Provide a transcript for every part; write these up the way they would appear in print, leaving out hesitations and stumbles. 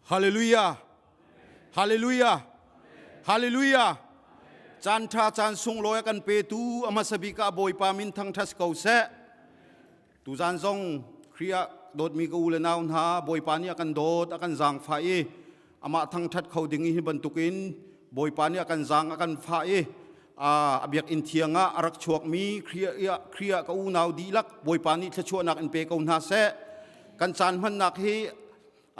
Hallelujah! Hallelujah! Hallelujah! Caan ṭha caan sunglawi a kan petu a hmasa bik ah Bawipa min thangṭhat ko seh. Tuzaan zong Khrih ah dawtmi ka u le nau hna Bawipa nih a kan dawt, a kan zaangfah i amah thangṭhat kho ding hi bantukin Bawipa nih a kan zaang a kan fah i a biakinn thiang ah a rak chuakmi Khrih ah ka unau dihlak Bawipa nih thluachuahnak in pe ko hna seh. Kan caan hmannak hi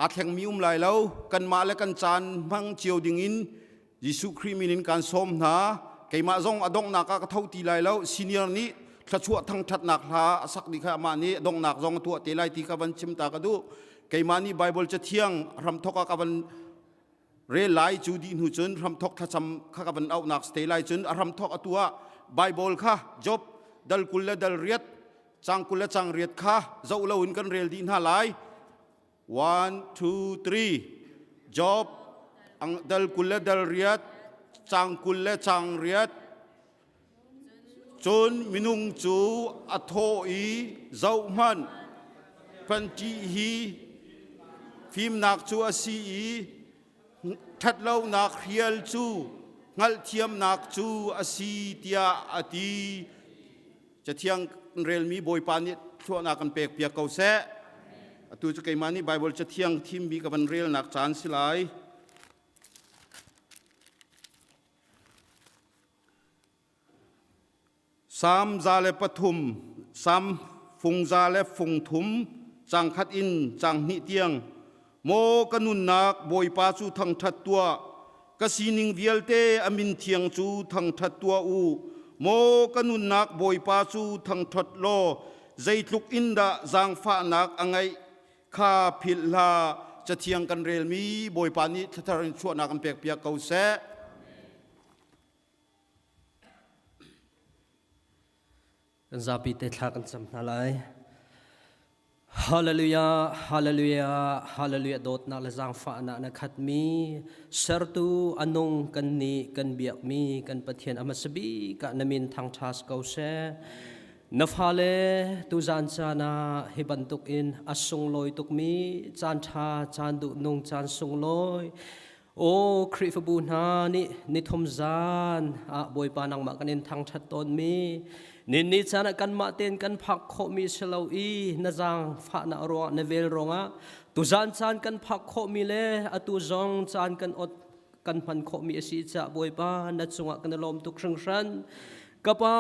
aa thlengmi um lai lo. Kanmah le kan caan hmang cio dingin Jesuh Khrih min in kaan sawm hna. Keimah zong a donghnak ah ka tho ti lai lo. Senior nih thluachuah thangṭhatnak hla a sak dih kha amah nih donghnak zong a tuah te lai ti kha van chim ta ka duh. Keimah nih Bible cathiang hramthok ah ka van rel lai cu dih hnu cun hramthok thlacam kha ka van auhnak si te lai cun a hramthok atu ah Bible kha Job dal 20 le dal riat cang 20 le cang riat kha zoh loin kan rel dih hna lai. 1, 2, 3. Job dal 20 le dal riat cang 20 le cang riat cun minung cu a thaw i zohhmanh panṭih hi fimnak cu a si i ṭhatlonak hrial cu hngalhthiamnak cu a si tiah a ti. Cathiang kan relmi Bawipa nih thluahnak kan pek piak ko seh. Atu cu keimah nih Baibal cathiang thimmi ka van relnak caan si lai. Salm 103, Salm fung 103, cang khat in cang hnih tiang. Maw ka nunnak Bawipa cu thangṭhat tuah, ka sining vialte a min thiang cu thangṭhat tuah u. Maw ka nunnak Bawipa cu thangṭhat law, zeitluk in dah zaangfahnak a ngeih kha philh hlah. Cathiang kan relmi Bawipa nih thlathar in chuahnak an pekpiak ko seh. Kan zapi te thla kan cam hna lai. Hallelujah, hallelujah, hallelujah dawtnak le zaangfahnak na khatmi sertu anung kan nih kan biakmi kan Pathian a hmasa bik ah na min thangṭha si ko seh. Na fale tuzan caan ah hi bantuk in a sunglawi tukmi caan ṭha, caan duhnung, caan sunglawi Aw Khrihfabu hna nih nithum zan ah Bawipa nangmah kan in thangṭhat tawnmi ninni caan ah kanmah tein kan phak khawhmi si lo i na zaangfahnak ruangah na vel ruangah tuzan caan kan phak khawhmi le atu zong caan kan ot kan hman khawhmi a si caah Bawipa na cungah kan i lawm tuk hringhran. Ka pa,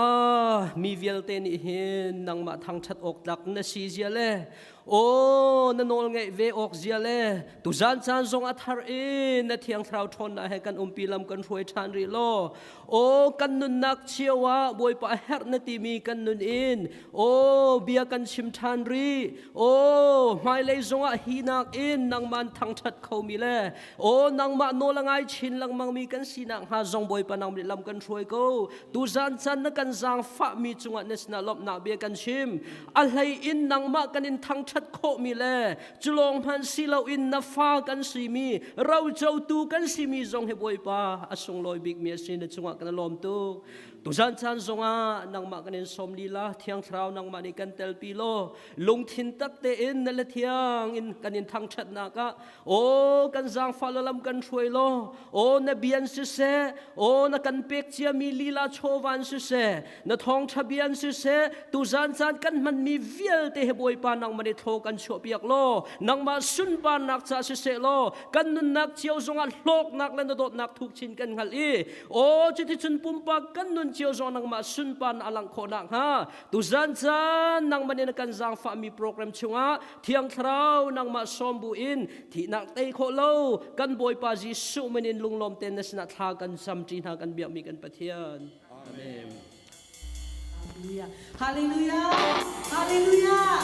mi vialte nih hin nangmah thangṭhat awk tlak na si zia le aw na nawl ngeih ve awk zia le tuzan caan zong a thar in na thiang thlarau ṭhawnnak he kan umpi lam kan hruai ṭhan rih law aw kan nunnak cio ah Bawipa a herh na timi kan nun in aw bia kan chim ṭhan rih aw hmailei zongah hi nakin nangman thangṭhat khomi le aw nangmah nawl a ngai chin lengmangmi kan sinak hnga zong Bawipa nang nih lam kan hruai ko Tuzan chan na kan zaangfahmi cungah na sinah lawmhnak bia kan chim. A hlei in nangmah kan in thangṭhat khawhmi le culawng hmanh si loin na fa kan simi, rocotu kan simi zong hi Bawipa a sunglawi bikmi a si na cungah kan i lawm tuk. Tuzan chan zongah nangmah kan in sawm lila, Thiang Thlarau nangmah nih kan telpi law, lungthin tak tein na le thiang in kan in thangṭhatnak ah Aw kan zaangfah lo lam kan hruai law aw na bian siseh aw na kan pek ciami lila chawvan siseh na thawngṭha bian siseh tuzan caan kan hmanmi vialte he Bawipa nangmah nih thlaw kan chuahpiak law nangmah sunparnak ca siseh law kan nunnak cio zongah hlawknak le na dawtnak thuk chin kan hngalh i aw cuticun pumpak kan nun cio zong nangmah sunparnak a langh khawh nakhnga tuzan caan nangmah nih na kan zaangfahmi program chungah Thiang Thlarau nangmah sawm bu in thihnak tei khawh lo kan Bawipa Jesuh min in lunglawm tein na sinah thla kan cam ṭi hna kan biakmi kan Pathian. Amen. Hallelujah. Hallelujah. Hallelujah.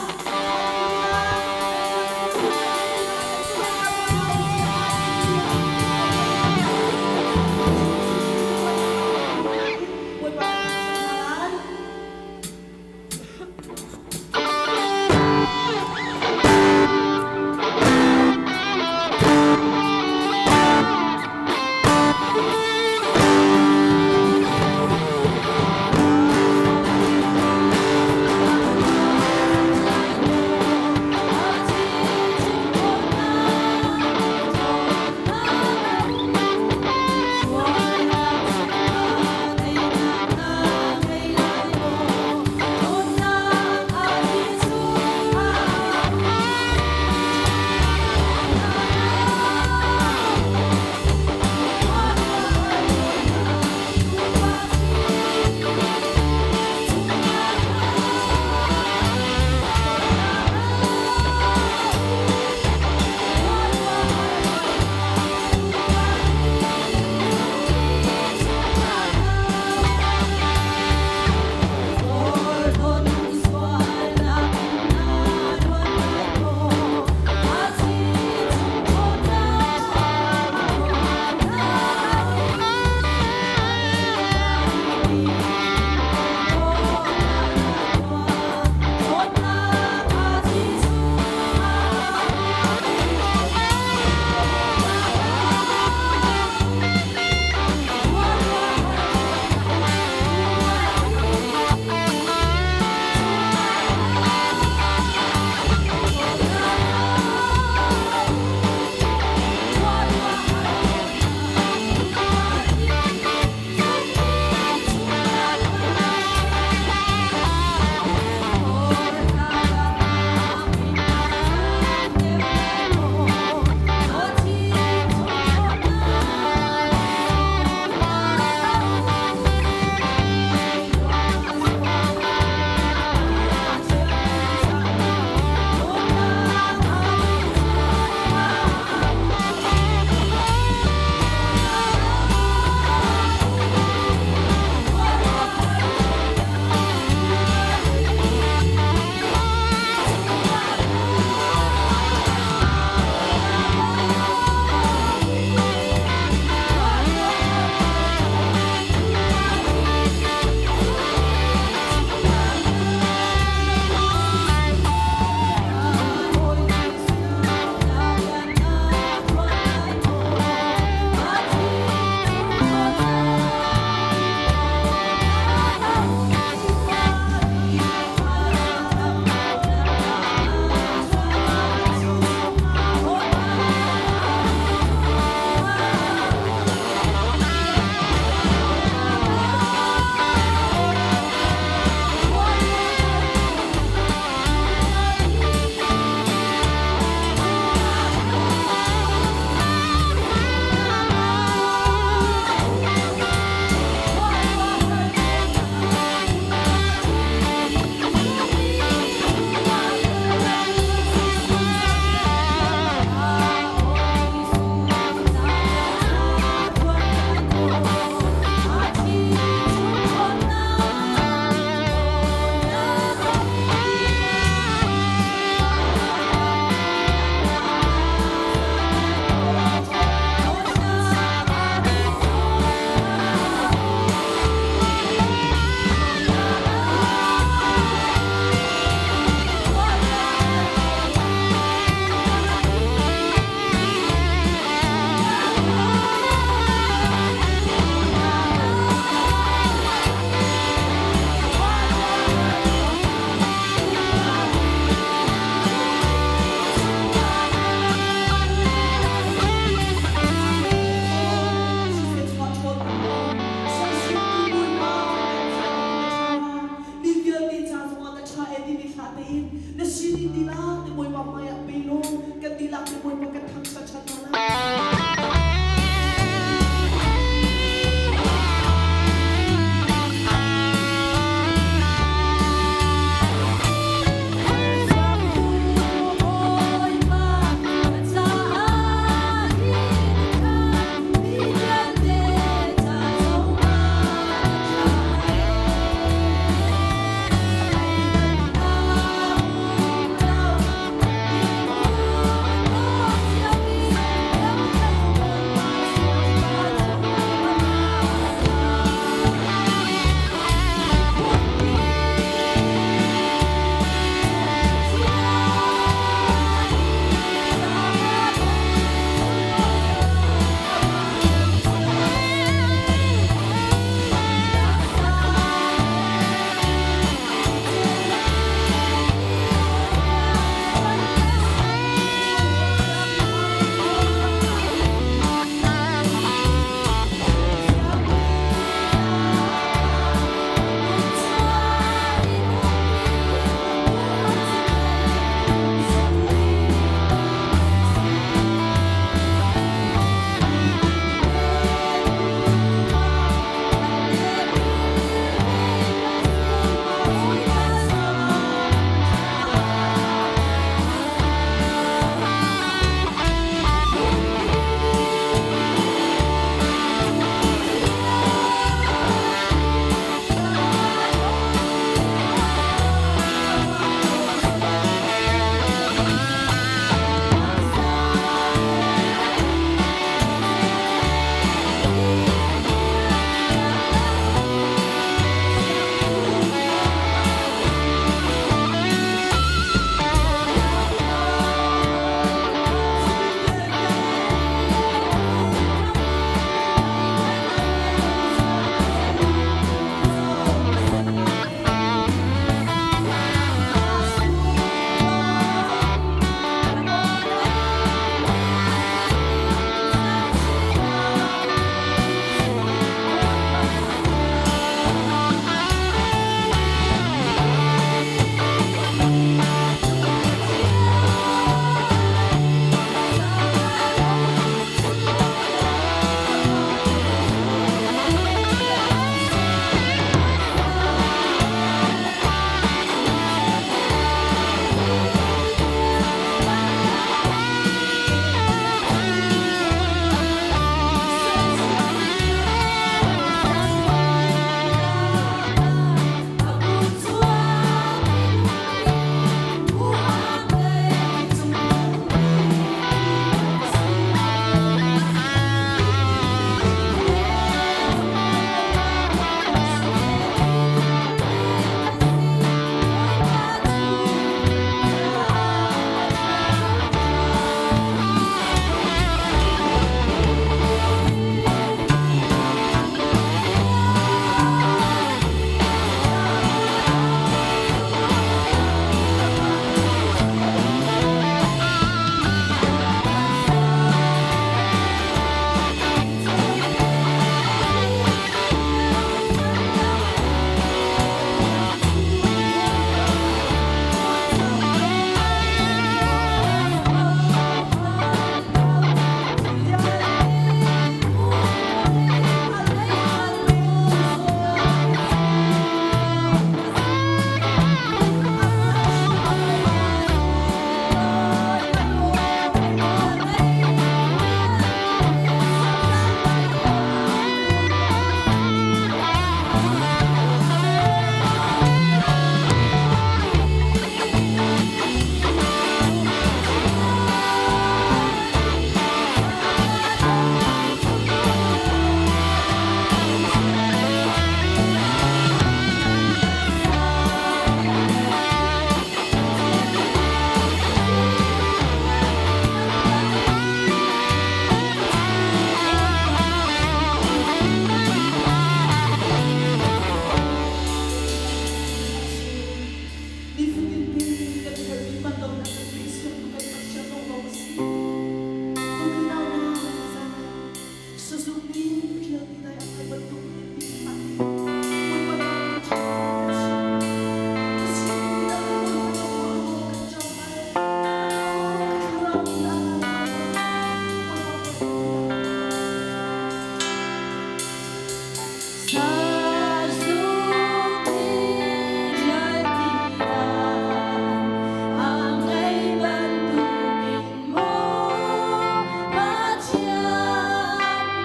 Pathian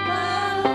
kan.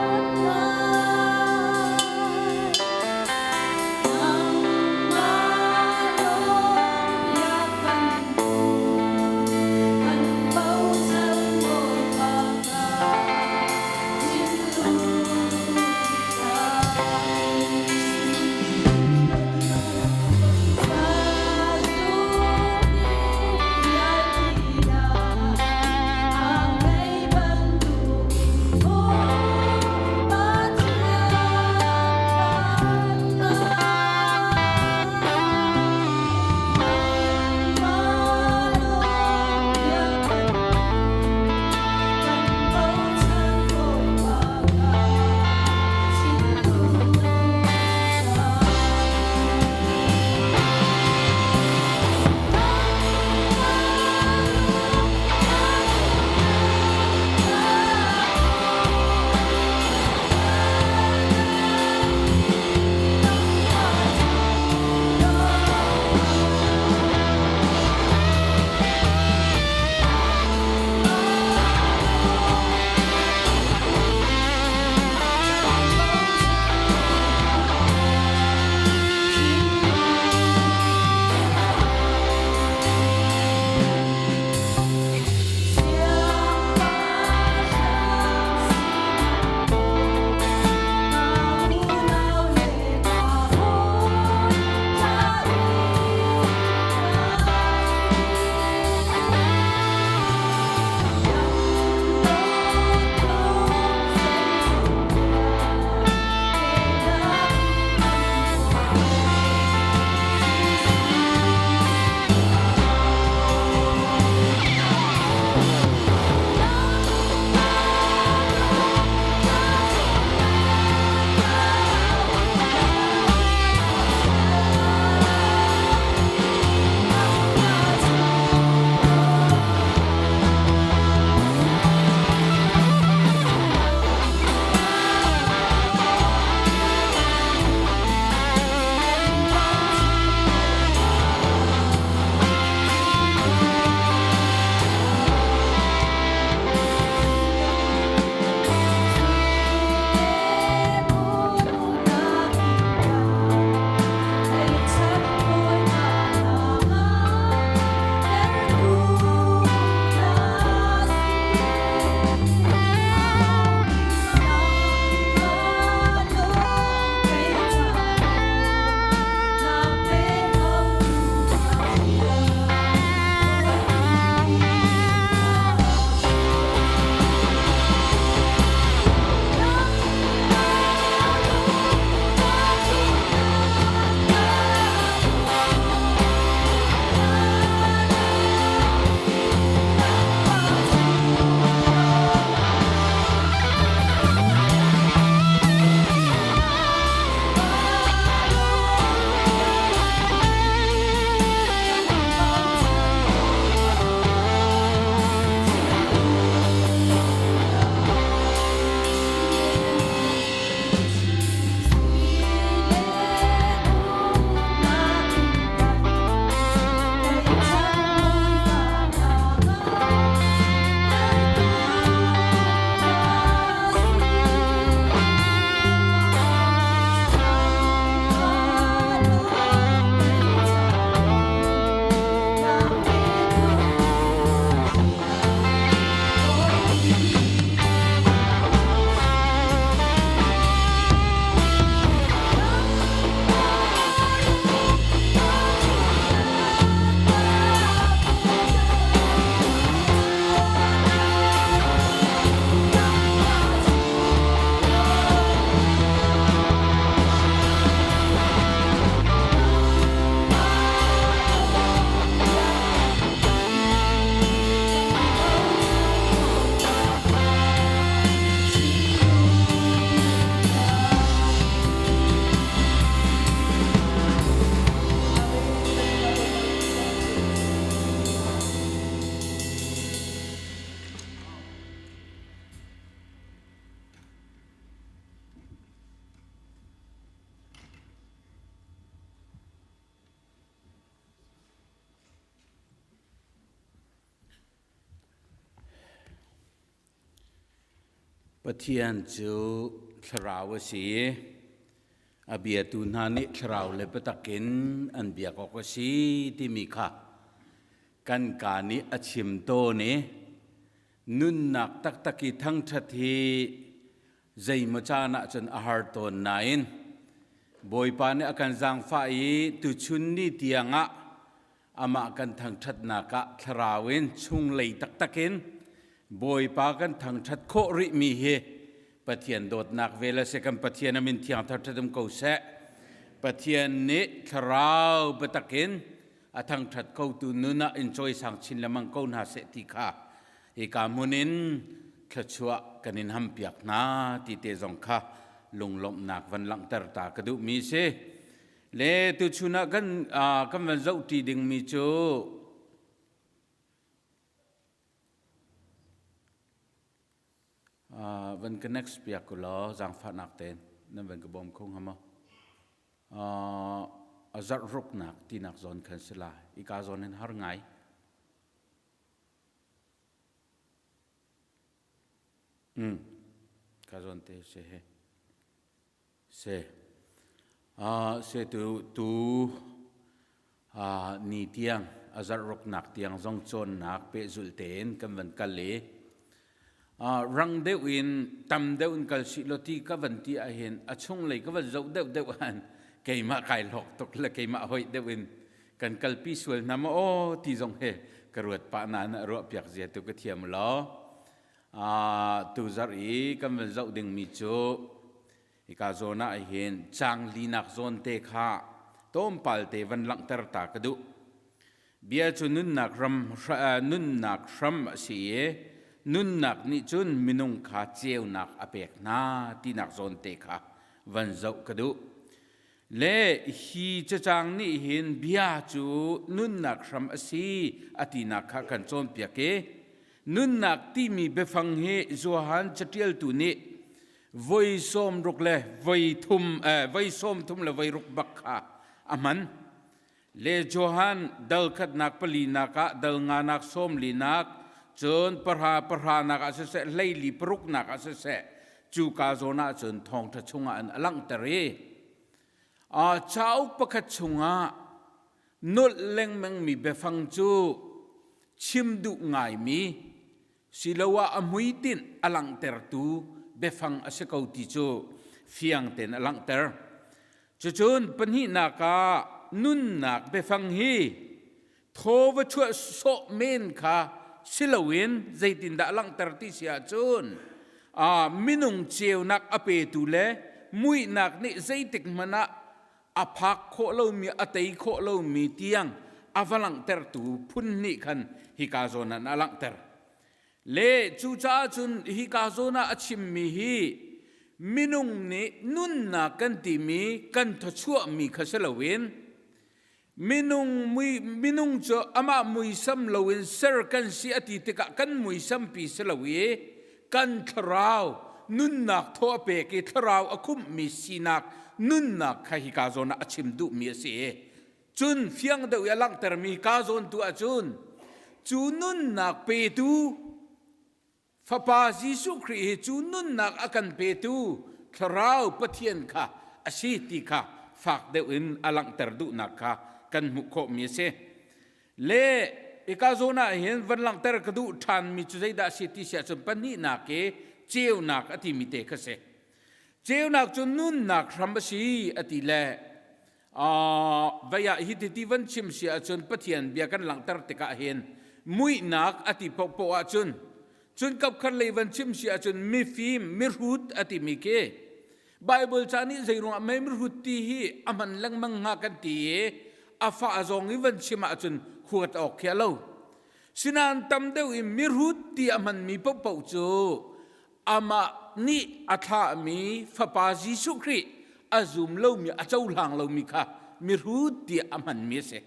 Pathian cu thlarau a si i a biatu hna nih thlarau le biatak in an biak awk a si timi kha kan kaa nih a chim tawn i nunnak taktak i thangṭhat hi zeimaw caan ah cun a har tawn nain Bawipa nih a kan zaangfah i tuchun ni tiangah amah kan thangṭhatnak ah thlarau in chunglei taktak in Bawipa kan thangṭhat khawh rihmi hi Pathian dawtnak vel a si. Kan Pathian a min thiang thar um ko seh. Pathian nih thlarau biatak in a thangṭhat khotu nun ah in cawisang chin lengmang ko hna seh ti kha hika hmun in thluachuah kan in hampiak hna ti te zong kha lunglawmhnak van langhter ta ka duhmi si. Le tuchun ah kan kan van zohṭi dingmi cu van ka next piak ku law zaangfahnak tein nan van ka bawm kho hnga maw? A zarh ruknak tinak zawn khan si la. Ika zawn hin har ngai. Ka zawn te si he. Si. Se tu tu ni tiang a zarh ruknak tiang zong cawnnak pehzulh tein kan van kal i rang deuh in tam deuh in kal sih law ti ka van ti ahhin a chunglei ka van zoh deuh deuh han keimah kai hlawk tuk le keimah hoih deuh in kan kalpi sual hna maw aw ti zong he ka ruat pah nain a ruah piak zia tu ka thiam lo. Tu zarh i kan van zoh dingmi cu hika zawn ah hin caang linak zawn te kha tlawmpal te van langhter ta ka duh. Bia cu nunnak ram nunnak hram a si i nunnak nih cun minung kha ceunak a pek hna tinak zawn te kha van zoh ka duh. Le hi cacang nih hin bia cu nunnak hram a si a tinak kha kan cawnpiak i nunnak timi biafang hi Johan caṭialtu nih voi sawmruk le voi thum voi sawmthum le voi ruk bak kha a hman. Le Johan dal khatnak palinak ah dal nganak sawmlinak cun pahra pahranak ah siseh hleili paruknak ah siseh cu ka zawn ah cun thawngṭha chungah an a langhter i cauk pakhat chungah nolh lengmangmi biafang cu chim duh ngaimi siloah a hmuitinh a langhtertu biafang a si ko ti cu fiang tein a langhter. Cucun pahnihnak ah nunnak biafang hi thaw va chuah sawh men kha si loin zeitindah a langhter ti si ahcun minung ceunak a petu le muihnak nih zeitik hmanh ah a phak khawh lomi a tei khawh lomi tiang a va langhtertu phun nih khan hika zawn ah a langhter. Le cucaah cun hika zawn ah a chimmi hi minung nih nunnak kan timi kan thawchuahmi kha si loin minung mui minung cu amah muisam loin ser kan si a ti tikah kan muisampi si lo i kan thlarau nunnak thaw a pek i thlarau a khumhmi sinak nunnak kha hika zawn ah a chim duhmi a si. Cun fiang deuh i a langhtermi ka zawn tu ahcun cu nunnak petu Fapa Jesuh Khrih hi cu nunnak a kan petu Thlarau Pathian kha a si ti kha fak deuh in a langhter duhnak kha kan hmuh khawhmi a si. Le hika zawn ah hin van langhter ka duh ṭhanmi cu zeidah a si ti si ahcun pahnihnak i ceunak a timi te kha si. Ceunak cu nunnak hram a si a ti le vei ah hi ti van chim si ahcun Pathian bia kan langhter tikah hin muihnak a ti paohpaoh ahcun cun kapkhat lei van chim si ahcun mifim mihrut a timi khi Baibal ca nih zeiruangah mei mihrut ti hi a hman lengmang hnga kan ti i a fa zong i van chim ahcun huat awk khi a lo. Sinain tam deuh in mihrut ti a hmanmi paohpaoh cu amah nih a thlahmi Fapa Jesuh Khrih a zum lomi a cohlang lomi kha mihrut tiah a hmanmi a si.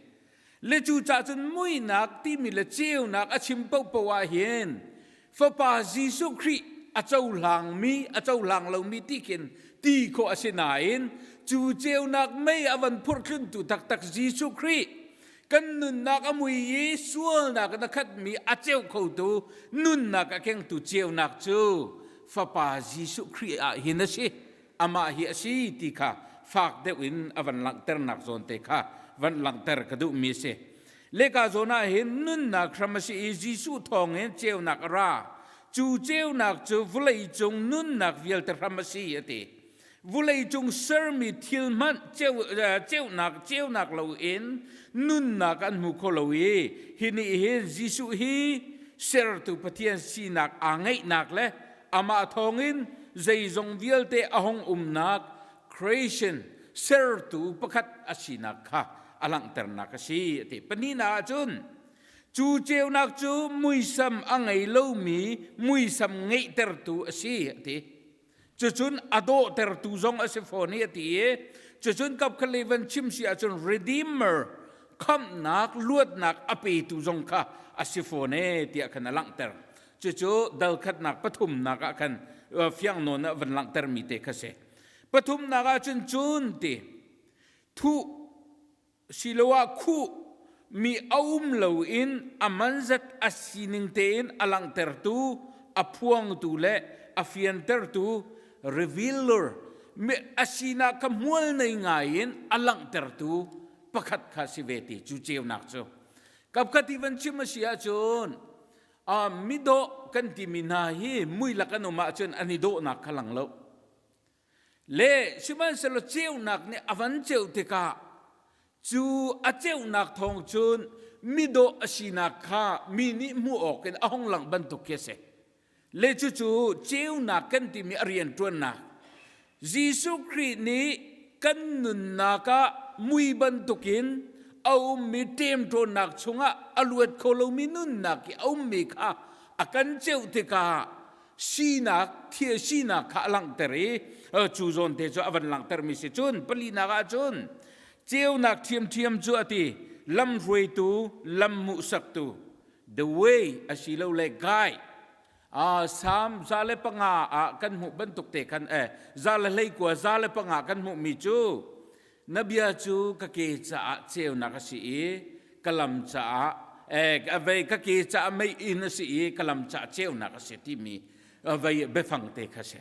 Le cucaah cun muihnak timi le ceunak a chim paohpaoh ah hin Fapa Jesuh Khrih a cohlangmi a cohlang lomi ti khin ti khawh a si nain cu ceunak mei a van phurhthluntu taktak Jesuh Khrih kan nunnak a mui i sualnak in a khatmi a ceu khotu nunnak a kengtu ceunak cu. Fapa Jesuh Khrih ah hin a si. Amah hi a si ti kha fak deuh in a van langhternak zawn te kha van langhter ka duhmi a si. Leka zawn ah hin nunnak hram a si i Jesuh thawngin ceunak a ra. Cu ceunak cu vawlei cung nunnak vialte hram a si a ti. Vawlei cung sermi thil hmanh ceunak ceunak loin nunnak an hmu kho lo i hi nih hin Jesuh hi sertu Pathian sinak aa ngeihnak le amah thawngin zeizong vialte a hung umnak creation sertu pakhat a sinak kha a langhternak a si a ti. Pahnihnak ah cun cu ceunak cu muisam a ngei lomi muisam ngeihtertu a si a ti. Cucun a dawhtertu zong a si fawn i a ti i cucun kapkhalei van chim si ahcun redeemer khamhnak luatnak a petu zong kha a si fawn e tiah khan a langhter. Cucu dal khatnak pathumnak ah khan fiang nawn ah van langhtermi te kha si. Pathumnak ah cun cun ti thuh siloah khuh mi a um loin a man zat a sining tein a langhtertu, a phuangtu le a fiantertu revealer mi a sinak kha hmual nei ngai in a langhtertu pakhat kha si ve ti cu ceunak cu. Kapkhat i van chim a si ahcun midawh kan timi hna hi muilak an um ahcun an i dawhnak kha lang lo. Le sihmanhsehlaw ceunak nih a van ceuh tikah cu a ceunak thawng cun midawh a sinak kha mi nih hmuh awk in a hung langh bantuk khi a si. Le cucu ceunak kan timi a rianṭuannak Jesuh Khrih nih kan nunnak ah mui bantukin a ummi ṭemṭawnnak chungah a luat kho lomi nunnak i a ummi kha a kan ceuh tikah sinak thil sinak kha a langhter i cu zawn te cu a van langhtermi si cun palinak ah cun ceunak ṭhiamṭhiam cu a ti lamhruaitu lam hmuhsaktu the way asilole guide Salm 105 ah kan hmuh bantuk te khan 121 105 kan hmuhmi cu na bia cu ka ke caah ceunak a si i ka lam caah vei ka ke caah meiinn a si i ka lam caah ceunak a si timi vei biafang te kha si.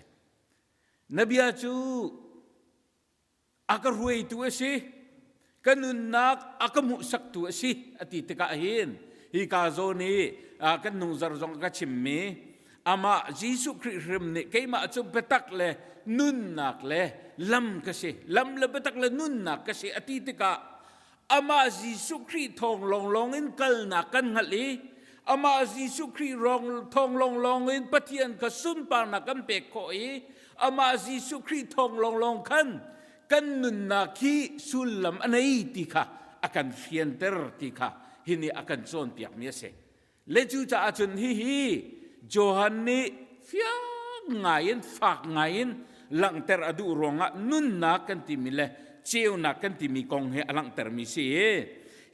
Na bia cu a ka hruaitu a si, ka nunnak a ka hmuhsaktu a si a ti tikah hin hi ka zawn i kan nungzar zong ka chimmi amah Jesuh Khrih hrim nih keimah cu biatak le nunnak le lam ka si lam le biatak le nunnak ka si a ti tikah amah Jesuh Khrih thawng lawnglawng in kalnak kan hngalh i amah Jesuh Khrih thawng lawnglawng in Pathian kha sunparnak kan pek khawh i amah Jesuh Khrih thawng lawnglawng khan kan nunnak hi sullam a nei ti kha a kan fianter ti kha hi nih a kan cawnpiakmi a si. Le cucaah cun hihi Johan nih fiang ngaiin fak ngaiin langhter a duh ruangah nunnak kan timi le ceunak kan timi kong hi a langhtermi si.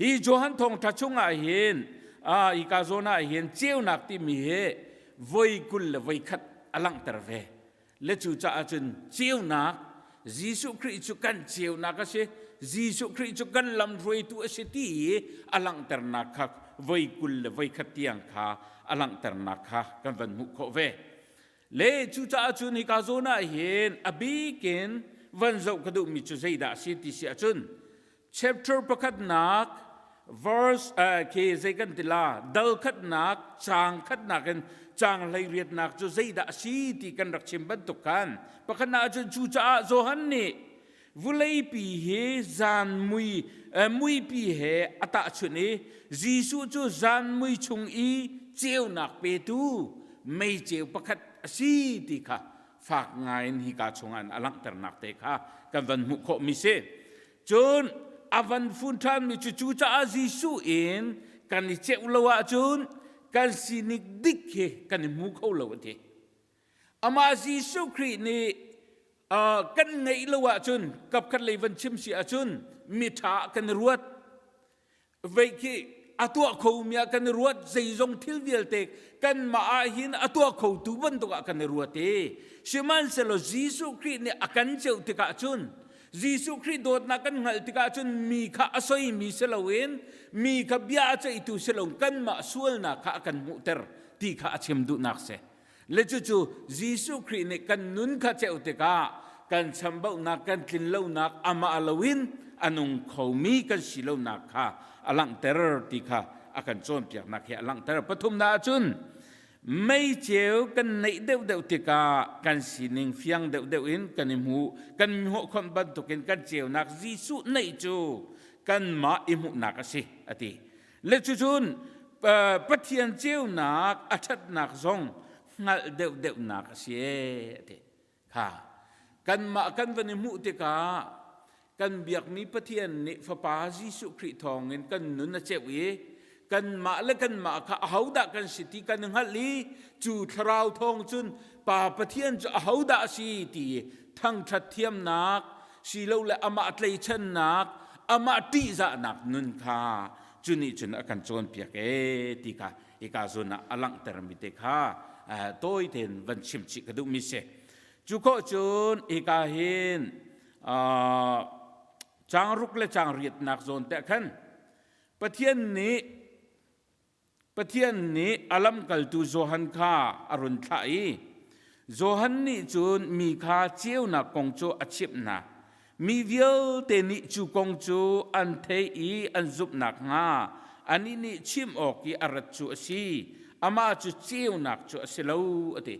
Hi Johan thawngṭha chungah hin hika zawn ah hin ceunak timi hi voi 21 a langhter ve. Le cucaah cun ceunak Jesuh Khrih cu kan ceunak a si Jesuh Khrih cu kan lamhruaitu a si ti i a langhternak kha voi 21 tiang kha a langhternak kha kan van hmuh khawh ve. Le cucaah cun hika zawn ah hin a bik in van zoh ka duhmi cu zeidah a si ti si ahcun chapter pakhatnak verse khi zei kan ti la dal khatnak caang khatnak in caang 18nak cu zeidah a si ti kan rak chim bantuk khan pakhatnak ahcun cucaah Johan nih vuleipi hi zan mui muipi he a tahchunh i Jesuh cu zan mui chung i ceunak petu meiceu pakhat a si ti kha fak ngai in hika chungah a langhternak te kha kan van hmuh khawhmi si. Cun a van fun ṭhanmi cu cucaah Jesuh in kan i ceuh lo ahcun kan sining dik hi kan i hmu kho lo a ti. Amah Jesuh Khrih nih kan ngeih lo ahcun kapkhat lei van chim si ahcun miṭha ah kan i ruat. Vei khi a tuah khomi ah kan i ruat zeizong thil vialte kanmah ah hin a tuah khotu bantuk ah kan i ruat i sihmanhsehlaw Jesuh Khrih nih a kan ceuh tikah cun Jesuh Khrih dawtnak kan hngalh tikah cun mi kha a soimi si loin mi kha bia a ceihtu si loin kanmah sualnak kha a kan hmuhter ti kha a chim duhnak si. Le cucu Jesuh Khrih nih kan nun kha ceu tikah kan chambaunak kan tlinlonak amah loin a nung khomi kan si lonak kha a langhter ti kha a kan cawnpiaknak hi a langhter. Pathumnak ahcun meiceu kan neih deuhdeuh tikah kan sining fiang deuhdeuh in kan i hmu kan hmuh khawh bantukin kan ceunak Jesuh neih cu kanmah i hmuhnak a si a ti. Le cucun Pathian ceunak a ṭhatnak zong hngalh deuhdeuhnak a si a ti. Kha kanmah kan van i hmuh tikah kan biakmi Pathian nih Fapa Jesuh Khrih thawngin kan nun a ceuh i kanmah le kanmah kha ahodah kan si ti kan hngalh i cu thlarau thawng cun Pa Pathian cu ahodah a si ti thangṭhat thiamnak silole amah tleichannak amah ṭihzahnak nun kha cu nih cun a kan cawnpiak ee ti kha hika zawn ah a langhtermi te kha tawi tein van chim chih ka duhmi si. Cu khawh cun hika hin caang ruk le caang riatnak zawn te khan Pathian nih Pathian nih a lamkaltu Johan kha a run thlah i Johan nih cun mi kha ceunak kong cu a chimh hna. Mi vialte nih cu kong cu an theih i an zumh nakhnga anih nih chim awk i a rat cu a si. Amah cu ceunak cu a si lo, a ti.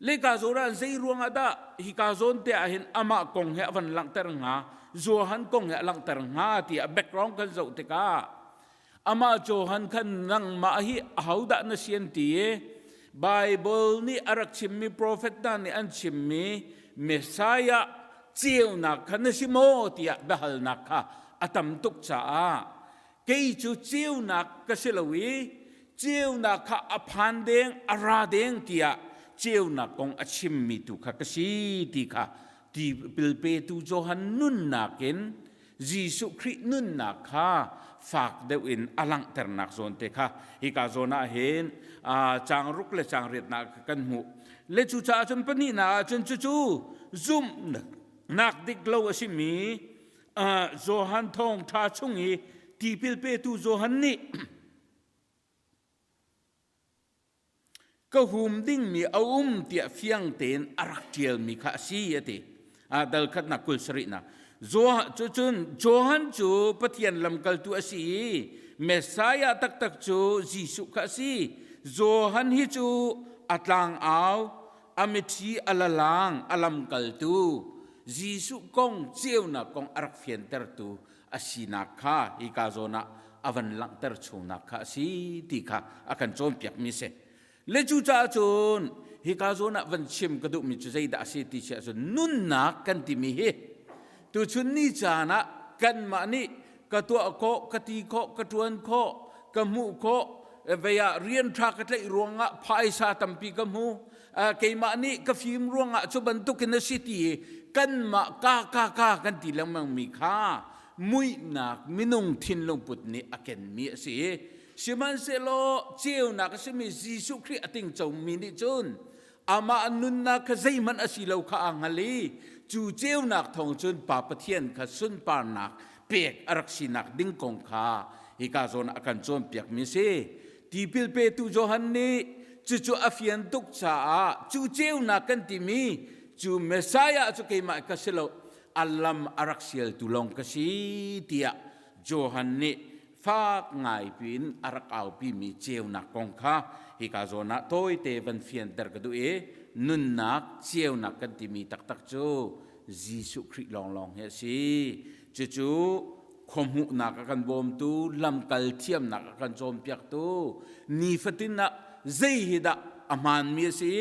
Leka zawn ah zei ruangah dah hika zawn te ah hin amah kong he a van langhter hnga, Johan kong he a langhter hnga tiah background kan zoh tikah amah Johan khan nangmah hi ahodah na si an ti i Bible nih a rak chimmi prophet hna nih an chimmi Messiah ceunak kha na si maw tiah biahalnak kha a tam tuk caah kei cu ceunak ka si lo i ceunak kha a phan deng a ra deng tiah ceunak kong a chimmi tu kha ka si ti kha tipil petu Johan nunnak in Jesuh Khrih nunnak kha fak deuh in a langhternak zawn te kha hika zawn ah hin caang ruk le caang riatnak kan hmuh le cucaah cun pahnihnak ah cun cucu zumhnak dik lo a simi Johan thawngṭha chung i tipil petu Johan nih ka hum dingmi a um tiah fiang tein a rak ṭialmi kha a si a ti. Dal khatnak 20 sarihnak. Cucun Johan cu Pathian lamkaltu a si i Messiah taktak cu Jesuh kha a si. Johan hi cu a tlangau, a mithi a lalang, a lamkaltu, Jesuh kong ceunak kong a rak fiantertu a sinak kha hika zawn ah a van langhter chungnak kha a si ti kha a kan cawnpiakmi a si. Le cucaah cun hika zawn ah van chim ka duhmi cu zeidah a si ti si ahcun nunnak kan timi hi tuchun ni caan ah kanmah nih ka tuah khawh, ka ti khawh, ka ṭuan khawh, ka hmuh khawh, vei ah rian ṭha ka tlaih ruangah phaisa tampi ka hmu, keimah nih ka fim ruangah cu bantukin a si ti i kanmah ka ka ka kan ti lengmang mi kha muihnak minung thinlung put nih a kenmi a si. Sihmanhsehlaw ceunak a simi Jesuh Khrih a tingcomi nih cun amah nunnak kha zeihmanh a si lo kha aa hngal i cu ceunak thawng cun Pa Pathian kha sunparnak pek a rak sinak ding kong kha hika zawn ah a kan cawnpiakmi a si. Tipil petu Johan nih cucu a fian tuk caah cu ceunak kan timi cu Messiah cu keimah ka si lo a lam a rak sialtu lawng ka si tiah Johan nih fak ngai piin a rak aupimi ceunak kong kha hika zawn ah tawite van fianter ka duh i nunnak ceunak kan timi taktak cu Jesuh Khrih lawnglawng hi a si. Cucu khuahmuhnak a kan bawmtu, lamkal thiamnak a kan cawnpiaktu, nifatin ah zei hi dah a hmaanmi a si,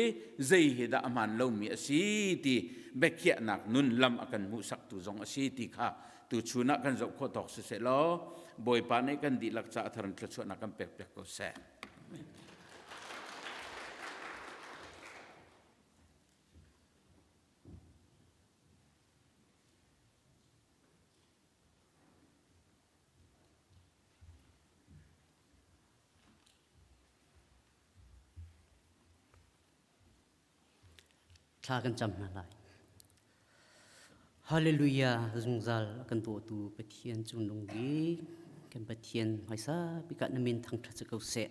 zei hi dah a hmaan lomi a si ti biakhiahnak nun lam a kan hmuhsaktu zong a si ti kha tuchun ah kan zoh khawh tawk siseh law Bawipa nih kan dihlak caah thar in thluachuahnak kan pekpiak ko seh. Thla kan cam hna lai. Hallelujah zungzal a kan dawtu Pathian cungnung bik kan Pathian hmaisa bik ah na min thangṭhat si ko seh.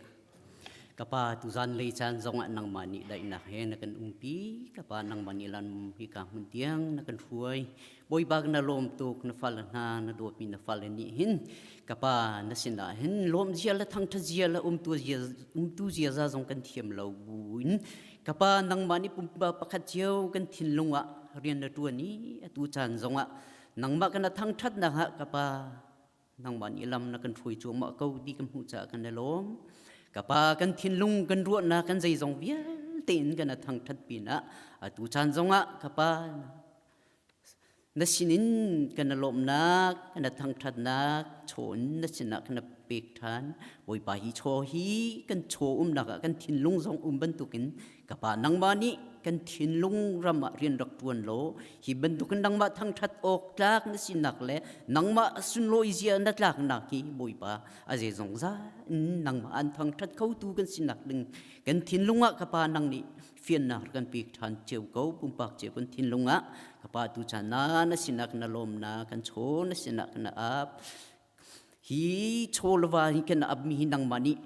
Ka pa tuzan lei caan zongah nangmah nih daihnak he na kan umpi. Ka pa nangmah nih lan hi ka hmun tiang na kan hruai. Bawipa na lawm tuk na fale hna na dawtmi na fale nih hin ka pa na sinah hin lawm zia le thangthat zia le umtu zia umtu ziaza zong kan thiam lo buin ka pa nangmah nih pumpa pakhat cio kan thinlung ah rian na tuan i atu caan zongah nangmah kan thangthatnak ah ka pa nangmah nih lam na kan hruai cuahmah ko ti kan hmuh caah kan i lawm. Ka pa kan thinlung kan ruahnak kan zeizong vialte in kan thangthat pinah atu caan zongah ka pa na sinin kan lawmhnak kan thangthatnak chawn na sinah kan pek than. Bawipa hi chaw hi kan chaw umnak ah kan thinlung zong um bantukin Ka pa nangmah nih kan thinlung ram ah rian rak ṭuan law hi bantukin nangmah thangṭhat awk tlak na sinak le nangmah sunlawi zia na tlaknak hi Bawipa a zeizong za in nangmah an thangṭhat khotu kan sinak ding kan thinlung ah ka pa nang nih fiannak kan pek ṭhan cio ko. Pumpak cio kan thinlung ah ka pa tu chan na na sinak na lawmnak kan chaw na sinak na ap hi chaw lava hi kan ap mi hi nangmah nih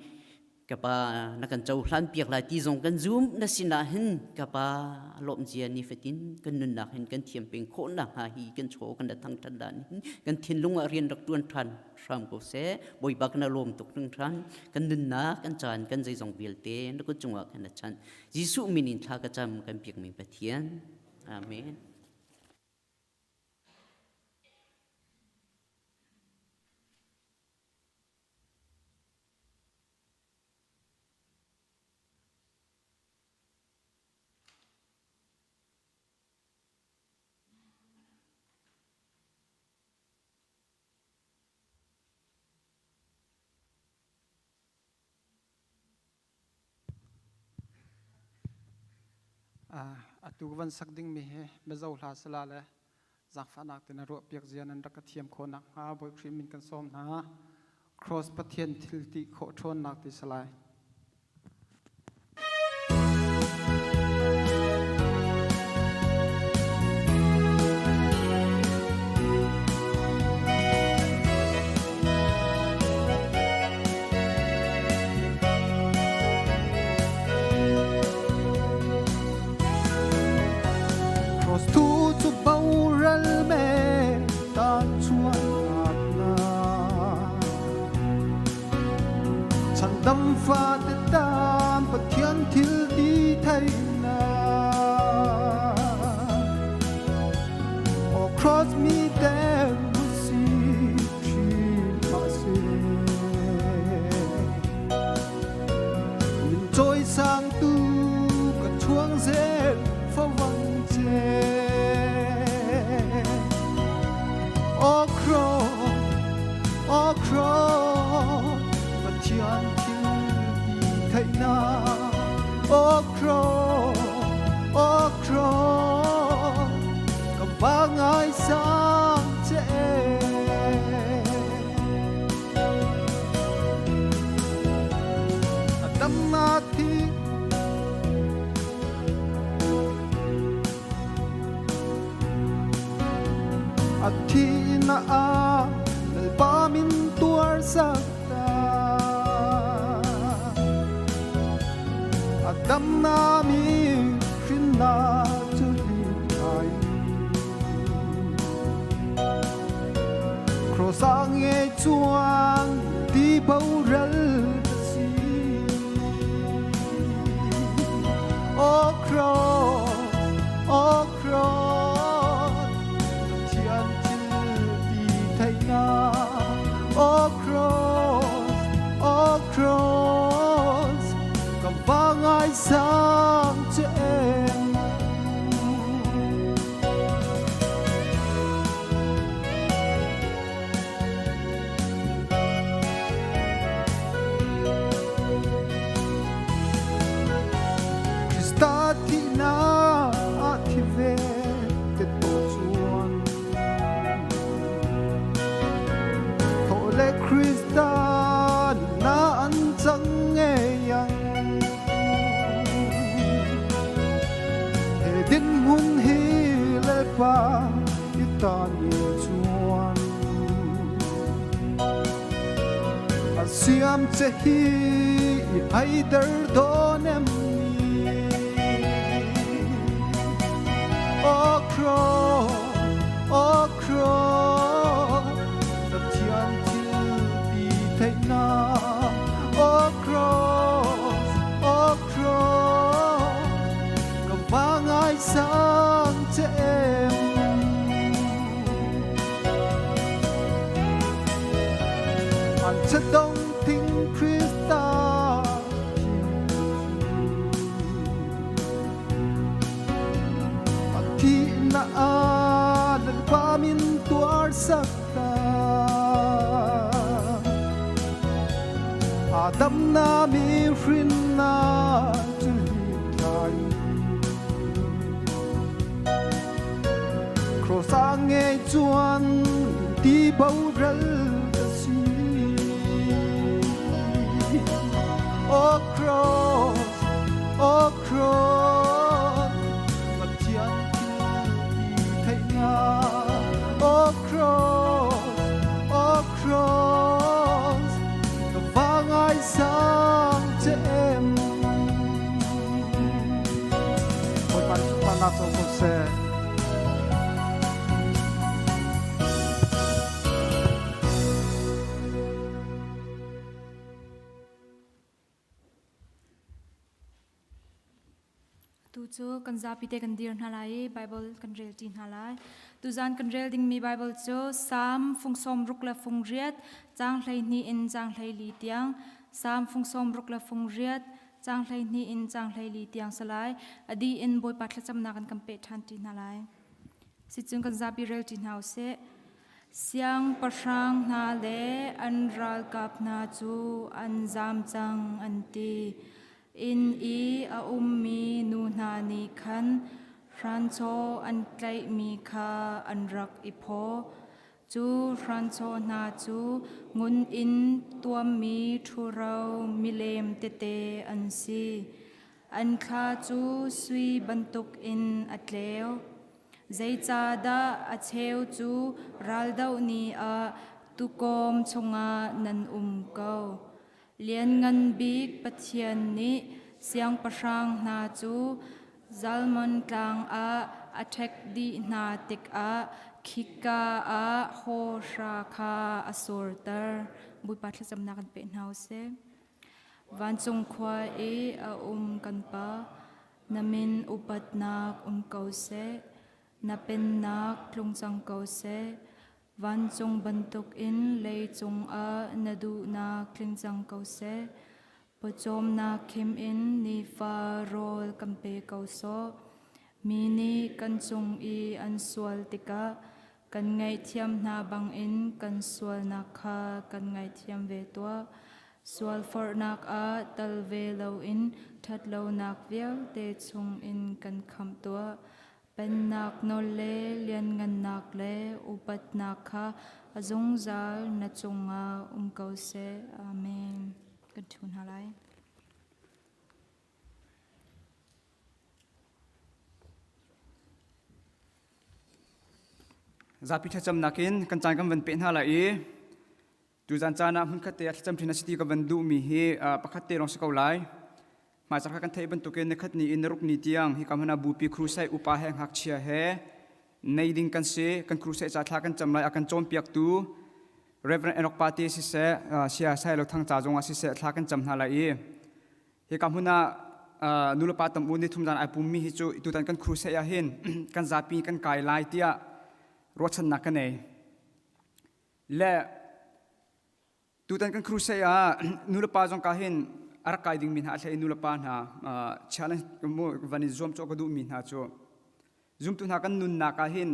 ka pa na kan cohlan piak lai ti zong kan zum. Na sinah hin ka pa lawm zia ni fatin kan nunnak hin kan thiam peng khawh nak hnga hi kan chaw kan thang than dan hin kan thinlung ah rian rak tuan than hram ko seh. Bawipa kana lawm tuk ning than kan nunnak kan caan kan zeizong vialte na kut cungah kan chan. Jesuh min in thla ka cam kan piak mi Pathian. Amen. Atu van sak dingmi hi Mizo hla sala le zaangfahnak te na ruahpiak zia nan rak ka thiam khawh nakhnga Bawi Khrih min kan sawm hna. Cross Pathian thil ti khawh ṭhawnnak ti salai. Cross tu cu boral me tan chuan na chandam fa te tan Pathian thil ti thei na O cross mi te si thi ma si Min trôi sang tu ka chuang zel fa wang che O cross O cross Pathian thil ti thei na O cross O cross ka va ngai sang che. Damati athi na a lalpa min tuar sakta Adam na mi hrin na chu hi thai Cross ah nge chuang ti boral ka si. O cross, O cross, Pathian thil ti theihnak. O cross, O cross, ka va ngaisang che em. Krista thihnak ah thi ve te to chuan Tho le Krista na an cang nge yang He din hmun hi le pa i ta ni chuan. Ka siam che hi i haider dawn em ni? O cross, O cross, Pathian thil ti theihnak. O cross, O cross, ka va ngaisang che em. An che dong thing Krista A thi na a lalpa min tuar sak ta. Adam na mi hrin na cu thai. Cross a ngei chuan ti boral ka si. O cross, O cross, Pathian thil ti theihnak. O cross, O cross, ka va ngaisang che em. Bawipa nih sunparnak co ko seh. Tu cu kan zapi te kan dir hna lai i Bible kan rel ṭi hna lai. Tuzan kan rel dingmi Bible cu Salm fung 60 le fung riat, caang 12 in caang 14 tiang, Salm fung 60 le fung riat, caang 12 in caang 14 tiang si lai. A dih in Bawipa thlacamnak in kan peh ṭhan ṭi hna lai. Sicun kan zapi rel ṭi hna usih. Siangpahrang hna le an ralkap hna cu an zam cang an ti. Inn i a ummi nu hna nih khan hranchaw an tlaihmi kha an rak i phaw. Cu hranchaw hna cu ngun in tuammi ṭhuro milem tete an si. An thla cu sui bantukin a tleu. Zeicahdah a cheu cu raldoh ni ah tuukawm chungah nan um ko? Lianngan Bik Pathian nih siangpahrang hna cu Zalmon Tlang ah a ṭhek dih hna tikah khika ah hawhra kha a surter. Bawipa thlacamnak kan pe hna u sih. Vancung khua i a um kan Pa, na min upatnak um ko seh. Na pennak tlung cang ko seh. Vancung bantukin leicung ah na duhnak tling cang ko seh. Pawcawmnak khim in nifa rawl kan pe ko sawh. Mi nih kan cung i an sual tikah kan ngaihthiam hna bangin kan sualnak kha kan ngaihthiam ve tuah. Sualforhnak ah tal ve loin ṭhatlonak vialte chungin kan khamh tuah. Pennak nawl le lianngannak le upatnak kha a zungzal na cungah um ko seh. Amen. Kan ṭhu hna lai. Zapi thlacamnak in kan caan kan van peh hna lai i tuzan caan ah hmunkhat te ah thlacam ṭhin a si ti ka van duhmi hi pakhat te lawng si ko lai. Hmaizarh kha kan theih bantukin nikhat ni in niruk ni tiang hika hmun ah bupi crusade upa he ngakchia he nei ding kan si. Kan crusade ca thla kan cam lai a kan cawnpiaktu Reverend Enoch Pate siseh Sia Sai Lo Thang ca zongah siseh thla kan cam hna lai i hika hmun ah nulepa tam u ni thum zan ai pummi hi cu tutan kan crusade ah hin kan zapi kan kai lai tiah ruahchannak ka nei. Le Tutan kan crusade ah nulepa zong ka hin a rak kai dingmi hna a hlei nulepa hna challenge van i zuam cawh ka duhmi hna cu zumtu hna kan nunnak ah hin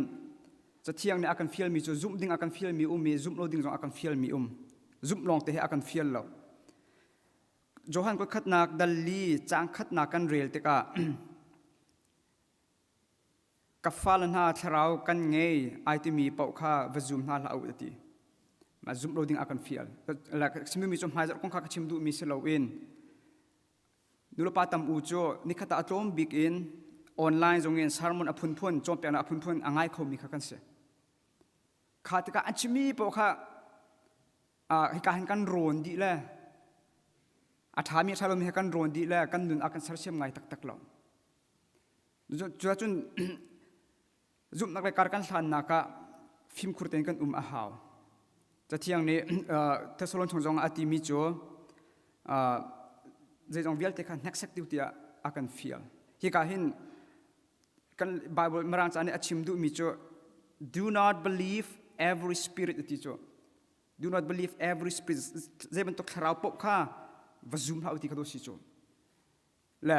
cathiang nih a kan fialmi cu zumh ding a kan fialmi um i zumh lo ding zong a kan fialmi um zumh lawng te hi a kan fial lo Johan khatnak dal li caang khatnak kan rel tikah Ka fale hna thlarau kan ngei ai timi paoh kha va zum hna hlah u a ti. Mah zumh lo ding a kan fial. Chimmi cu hmaizarh kong kha ka chim duhmi si loin nulepa tam u cu nikhat ah a tlawm bik in online zong in sermon a phunphun cawnpiaknak a phunphun a ngai khomi kha kan si. Kha tikah an chimmi paoh kha Hika hin kan rawn dih le a ṭhami a ṭha lomi he kan rawn dih le kan nun a kan sersiam ngai taktak lo. Cuacun zumhnak le kar kan hlannak ah fimkhur tein kan um a hau. Cathiang nih Thessalon chung zong ah a timi cu zeizong vialte kha hneksak dih tiah a kan fial. Hika hin kan Bible Mirang ca nih a chim duhmi cu do not believe every spirit ti cu do not believe every spirit zei bantuk thlarau paoh kha va zum hlah u ti kha do si cu le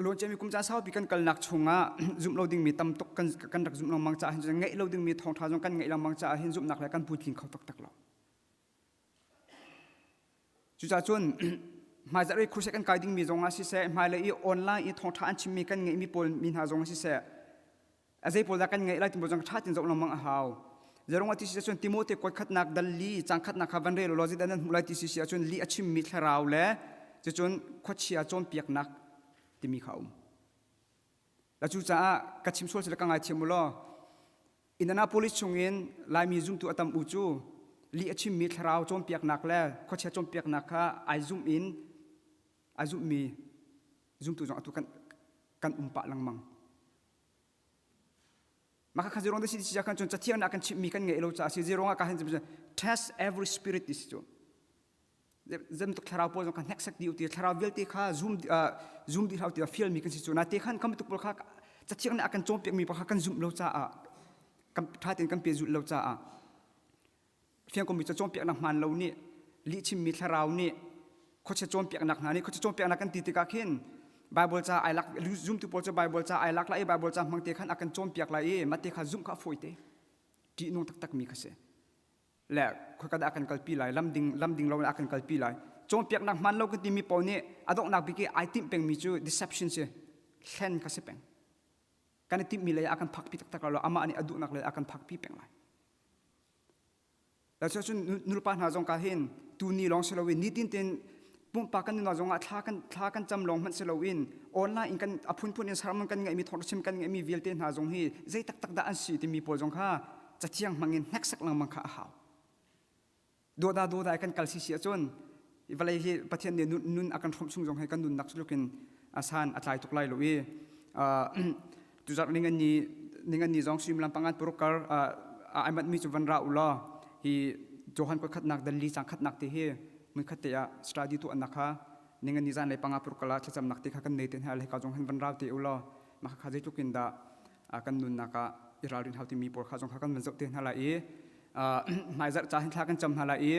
Luan ciami kum caan saupi kan kalnak chungah zumh lo dingmi tam tuk kan, kan rak zumh lengmang caah hin ngeih lo dingmi thawngṭha zong kan ngeih lengmang caah hin zumhnak le kan puitling kho taktak lo. Cucaah cun hmaizarh i crusade kan kai dingmi zong ah siseh, hmailei i online i thawngṭha an chimmi kan ngeihmi pawl mi hna zong ah siseh, a zei pawl dah kan ngeih lai ti zong ṭha tein zoh lengmang a hau. Zeirung ah ti si ahcun Timote kuat khatnak dal li cang khatnak kha van rel law zeidah nan hmuh lai ti si si ahcun li a chimmi thlarau le cucun khuachia cawnpiaknak timi kha a um. La cucaah ka chim sual sila ka ngaithiam u law Indianapolis chungin Laimi zumtu a tam u cu li a chimmi thlarau cawnpiaknak le khuachia cawnpiaknak kha ai zumh in ai zumhmi zumtu zong atu kan kan um pah lengmang. Maka kha zirong si si kan cun cathiang na kan chimmi kan ngeih lo caah si zirong ah ka hin test every spirit ti si cu zem tuk thlarau pawl zong kha hneksak di uti thlarau vialte kha zoom zoom di hlau ti fial mi kan si cu na te khan kam tuk pawl kha cathiang nih a kan cawnpiak mi pawl kha kan zumh lo caah kan tha tein kan pe zulh lo caah fiangkomi ca cawnpiaknak hmaan lo nih lihchimmi thlarau nih khuachia cawnpiaknak hna nih khuachia cawnpiaknak kan ti tikah khin Bible ca ai lak zumtu pawl cu Bible ca ai lak lai i Bible ca hmang te khan a kan cawnpiak lai i mah te kha zumh kha a fawi te ṭihnung taktak mi kha si le khoika dah a kan kalpi lai lam ding lam ding lo in a kan kalpi lai cawnpiaknak hmaan lo kan timi pawl nih a donghnak bik i ai timh pengmi cu deception si hlen kha si peng kan i timhmi lei ah a kan phakpi taktak lo amah nih a duhnak lei ah a kan phakpi peng lai Cun nulepa hna zong ka hin tuni lawng si loin nitin tein pumpak kan nunnak zongah thla kan thla kan cam lawng hmanh si loin online in kan a phunphun in sermon kan ngeihmi thawngṭha kan ngeihmi vialte hna zong hi zei taktak dah an si timi pawl zong kha cathiang hmangin hneksak lengmang kha a hau. Dawda dawda kan kal si si ahcun vawlei hi Pathian nih nun a kan hrawmh chung zong hi kan nunnak cu tlukin a san a tlai tuk lai lo i tuzarh ningan ni ningan ni zong suimilam pangan paruk kar ai manh mi cu van ra u law hi Johan kuat khatnak dal li cang khatnak te hi mun khat te ah study tu an kha ningan ni zan lei panga paruk kala thlacamnak te kha kan nei te hna le ka zong hin van rau te u law mah kha zeitluk in dah kan nunnak ah i ralrin hau timi pawl kha zong kha kan van zoh te hna lai i hmaizarh ca hin thla kan cam hna lai i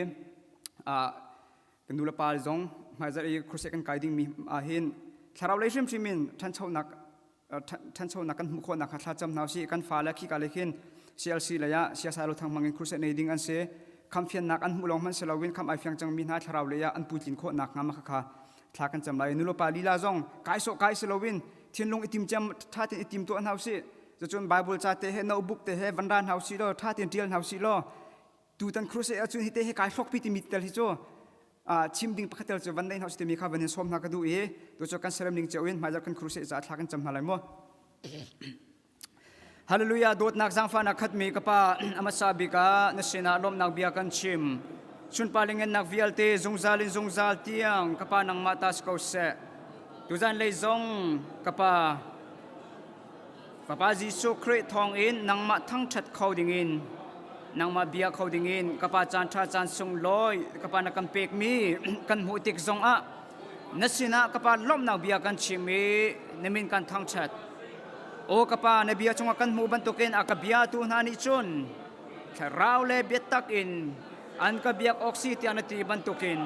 kan nu le pa zong hmaizarh i crusade kan kai dingmi ah hin thlarau lei hrimhrim in ṭhanchonak ṭhanchonak kan hmuh khawhnak kha thla cam hna usih kan fale khika lei khin CLC lei ah siasai lo thang hmang in crusade nei ding an si khamfiannak an hmuh lawng hmanh si loin kham ai fiang cangmi hna thlarau lei ah an puitlin khawhnak hnga ma kha thla kan cam lai nulepa lila zong kai sawh kai si loin thinlung i tim ciam ṭha tein i tim tuah hna usih cucun Bible ca te he notebook te he van ra hna usih law ṭha tein ṭial hna usih law tutan crusade ahcun hi te hi kai hlawkpi timi tel hi cu chim ding pakhat tel cu van nei hna usih timi kha van in sawm hna ka duh i tu cu kan serem ning cio in hmaizarh kan crusade caah thla kan cam hna lai mu Hallelujah dawtnak zaangfahnak khatmi ka pa amasa bik ah na sinah lawmhnak bia kan chim sunpa lingennak vialte zungzal in zungzal tiang ka pa nangmah ta si ko seh tuzan lei zong ka pa Fapa Jesuh Khrih thawngin nangmah thangṭhat kho dingin nangmah bia kho dingin ka pa caan ṭha caan sunglawi ka pa na kan pekmi kan hmuh tik zongah na sinah ka pa lawmhnak bia kan chim i na min kan thangṭhat. Aw ka pa na bia cungah kan hmuh bantukin a ka biatu hna nih cun thlarau le biatak in an ka biak awk si tiah na ti bantukin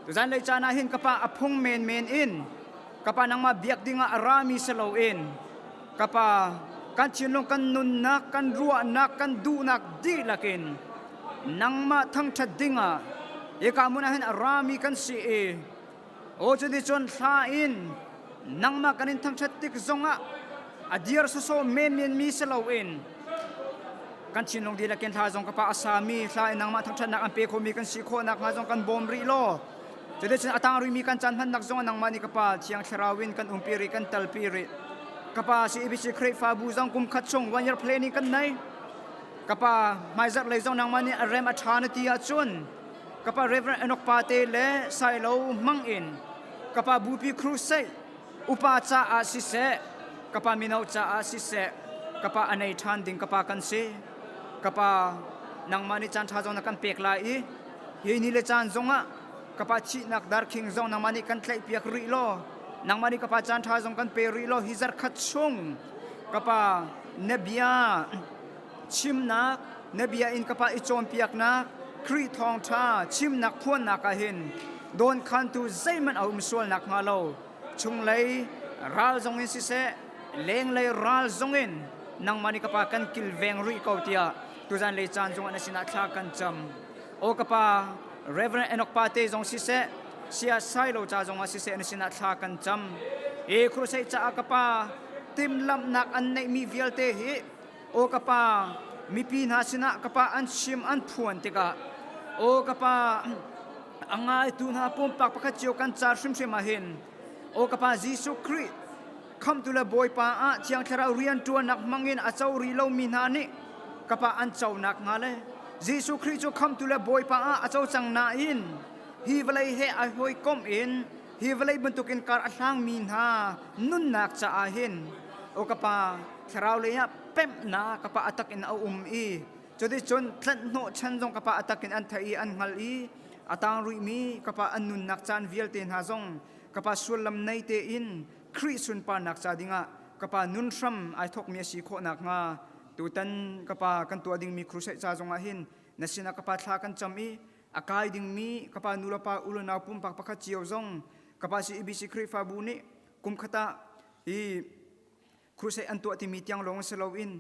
tuzan lei caan ah hin ka pa a phung menmen in ka pa nangmah biak dingah a rami si loin ka pa kan thinlung kan nunnak kan ruahnak kan duhnak dihlak in nangmah thangṭhat dingah hika hmun ah hin a rami kan si i aw cuticun thla in nangmah kan in thangṭhat tik zongah a dir sawsawh menmen mi si loin kan thinlung dihlak in thla zong ka pa a sami thla in nangmah thangṭhatnak an pe khomi kan si khawh nakhnga zong kan bawm rih law cuticun a tang rihmi kan caan hmannak zong nangmah nih ka pa thiang thlarau in kan umpi rih kan talpi rih ka pa CEBC Khrihfabu zong kum khat chung one year planning kan nei. Ka pa hmaizarh lei zong nangmah nih a rem a ṭha na ti ahcun ka pa Reverend Enoch Pate le Sailo hmang in ka pa Bupi Crusade upa caah siseh, ka pa mino caah siseh, ka pa a nei ṭhan ding ka pa kan si. Ka pa nangmah nih caan ṭha zong na kan pek lai i hi ni le caan zongah ka pa thihnak darkhing zong nangmah nih kan tlaihpiak rih law nangmah nih ka pa caan ṭha zong kan pe rih law hi zarkhat chung ka pa na bia chimnak na bia in ka pa i cawnpiaknak Khrih thawngṭha chimnak phuannak ah hin dawnkhantu zeihmanh a um sual nakhnga lo chunglei ral zong in siseh lenglei ral zong in nangmah nih ka pa kan kilveng rih ko tiah tuzan lei caan zong na sinah thla kan cam aw ka pa Reverend Enoch Pate zong siseh sia Sailo ca zong ah siseh na sinah thla kan cam e crusade caah ka pa timhlamhnak an neihmi vialte hi aw ka pa mipi hna sinah ka pa an chim an phuan tikah aw ka pa a ngaitu hna pumpak pakhat cio kan ca hrimhrim ah hin aw ka pa Jesuh Khrih khamtu le Bawipa ah Thiang Thlarau rianṭuannak hmangin a co rih lomi hna nih ka pa an co nakhnga le Jesuh Khrih cu khamtu le Bawipa ah a co cang nain hi vawlei he ai hawikomh in hi vawlei bantukin kar a hlangmi hna nunnak caah hin aw ka pa thlarau lei ah pemhnak ka pa a tak in a um i cuticun tlanhhnawh chan zong ka pa a tak in an theih i an hngal i a tang rihmi ka pa an nunnak caan vialte hna zong ka pa sullam nei tein Khrih sunparnak ca dingah ka pa nun hram ai thawkmi a si khawh nakhnga tutan ka pa kan tuah dingmi crusade ca zongah hin na sinah ka pa thla kan cam i a kai dingmi ka pa nu le pa u le nau pumpak pakhat cio zong ka pa CEBC Khrihfabu nih kum khat ah hi crusade an tuah timi tiang lawng si loin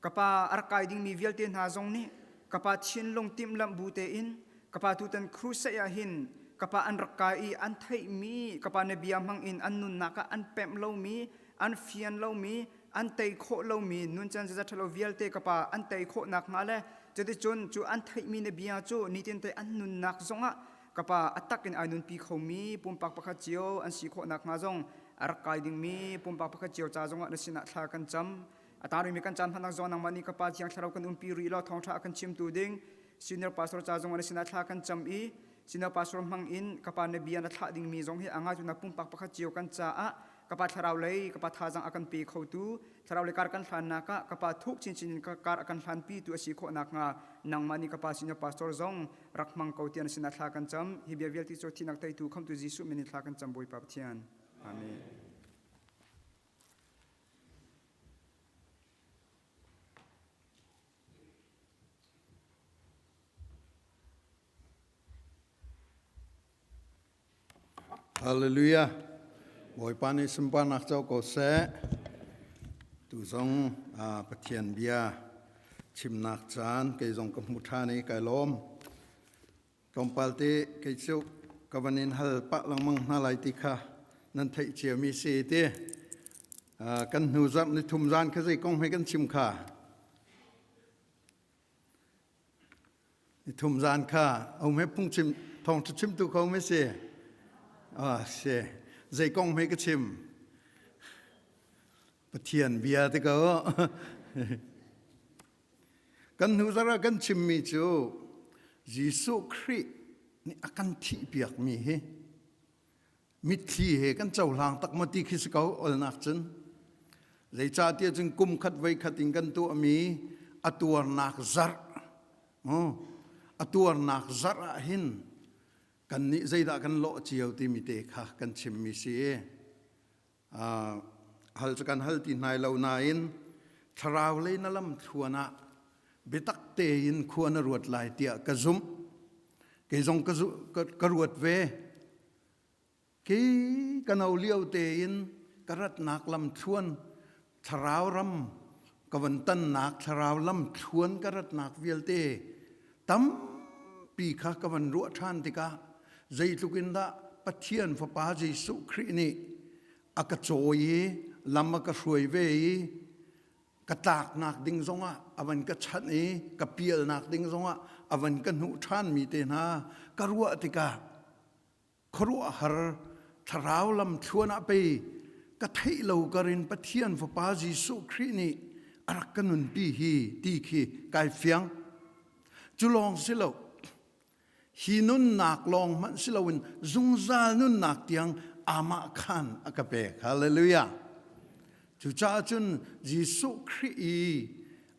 ka pa a rak kai dingmi vialte hna zong nih ka pa thinlung timhlamh bu tein ka pa tutan crusade ah hin ka pa an rak kai i an theihmi ka pa na bia hmang in an nunnak ah an pemh lomi an fian lomi an tei khawh lomi nuncan ziaza ṭhalo vialte ka pa an tei khawh nakhnga le cuticun cu an theihmi na bia cu nitinte an nunnak zongah ka pa a tak in ai nunpi khomi pumpak pakhat cio an si khawh nakhnga zong a rak kai dingmi pumpak pakhat cio ca zongah na sinah thla kan cam. A tarimi kan caan hmannak zong nangmah nih ka pa thiang thlarau kan umpi rih law thawngṭha a kan chimtu ding senior pastor ca zong na sinah thla kan cam i senior pastor hmang in ka pa na bia na thlah dingmi zong hi a ngaitu na pumpak pakhat cio kan caah ka pa thlarau lei ka pa thazang a kan pe khotu thlarau lei kar kan hlannak ah ka pa thuk chinchin in kar a kan hlanpi tu a si khawh nakhnga nangmah nih ka pa senior pastor zong rak hmang ko tiah na sinah thla kan cam. Hi bia vialte cu thihnak teitu khamtu Jesuh min in thla kan cam Bawipa Pathian. Amen. Hallelujah. Bawipa nih sunparnak co ko seh. Tu zong Pathian bia chimnak caan kei zong ka hmu ṭhan i kai lawm. Tlawmpal te kei cu ka van in hal pah lengmang hna lai ti kha nan theih ciami si ti. Kan hnu zarh ni thum zan kha zei kong he kan chim kha. Nithum zan kha um he phungchim thawngṭha chimtu kho me si. Ah si. Zei kong hme ka chim? Pathian bia te ko. Kan hnu zara kan chimmi cu Jesuh Khrih nih a kan thihpiakmi hi mitthli he kan cohlang tak maw ti khi si ko olnak cun zeicahtiah cun kum khat voi khat in kan tuahmi a tuarnak zarh a tuarnak zarh ah hin kannih zeidah kan lawh cio timi te kha kan chimmi si i hal cu kan hal ti hnai lo nain thlarau lei na lam thluan ah biatak tein khua na ruat lai tiah ka zumh kei zong ka ruat ve Khi ka no lio tein ka ratnak lamthluan thlarau ram ka van tannak thlarau lamthluan ka ratnak vialte tampi kha ka van ruah ṭhan tikah zeitluk in dah Pathian Fapa Jesuh Khrih nih a ka cawi i lam a ka hruai ve i ka tlaknak ding zongah a van ka chanh i ka pialnak ding zongah a van ka hnuh ṭhanmi te hna ka ruah tikah khuaruahhar thlarau lam thluan ah pei ka theih lo karin Pathian Fapa Jesuh Khrih nih a. a rak ka nunpi hi ti khi kai fiang. Cu lawng si lo, hi nunnak lawng hmanh si loin zungzal nunnak tiang amah khan a ka pek. Hallelujah. Cucaah cun Jesuh Khrih i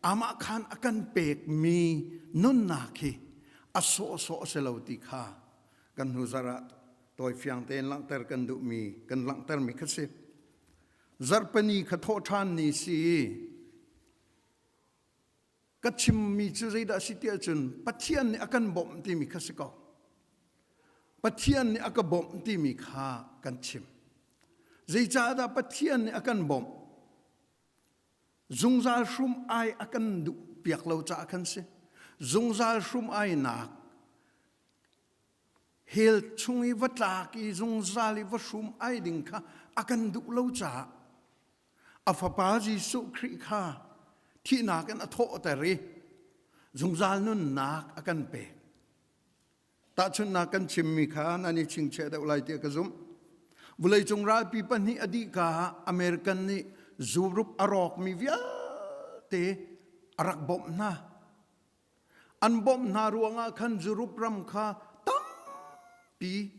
amah khan a kan pekmi nunnak hi a sawhsawh a si lo ti kha kan hnu zarh ah tawi fiang tein langhter kan duhmi kan langhtermi kha si. Zarhpini kha thawhṭhan ni si ka chimmi cu zeidah si tiah cun Pathian nih a kan bawmh timi kha si ko. Pathian nih a ka bawmh timi kha kan chim. Zeicahdah Pathian nih a kan bawmh? Zungzal hrum ai a kan duh piak lo caah khan si. Zungzal hrum ainak hell chung i va tlak i zungzal i va hrum ai ding kha a kan duh lo caah a fapa Jesuh Khrih kha thihnak in a thawhter i zungzal nunnak a kan pek. Tahchunhnak kan chimmi kha nan i chingchiah deuh lai tiah ka zumh. Vawleicung ralpi pahnih a dih ka ah American nih Europe a rawkmi vialte a rak bawmh hna. An bawmh hna ruangah khan Europe ram kha tampi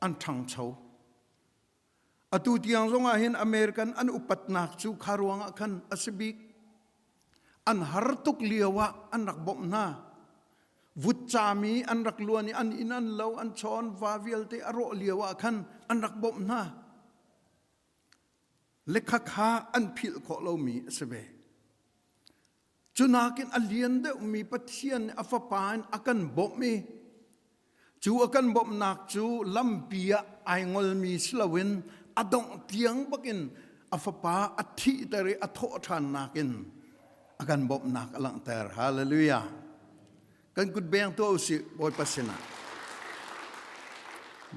an ṭhangcho. Atu tiang zongah hin American an upatnak cu kha ruangah khan a si bik. An har tuk lio ah an rak bawmh hna. Vutcami an rak luan i an inn an lo an chawn va vialte a rawh lio ah khan an rak bawmh hna. Le khakha an philh khawh lomi a si ve. Cu nakin a lian deuhmi Pathian nih a Fapa in a kan bawmh i cu a kan bawmhnak cu lampi ah ai ngolmi si loin a dongh tiang bakin a Fapa a thihter i a thawh ṭhannak in a kan bawmhnak a langhter. Hallelujah. Kan kut beng tuah usih Bawipa sinah.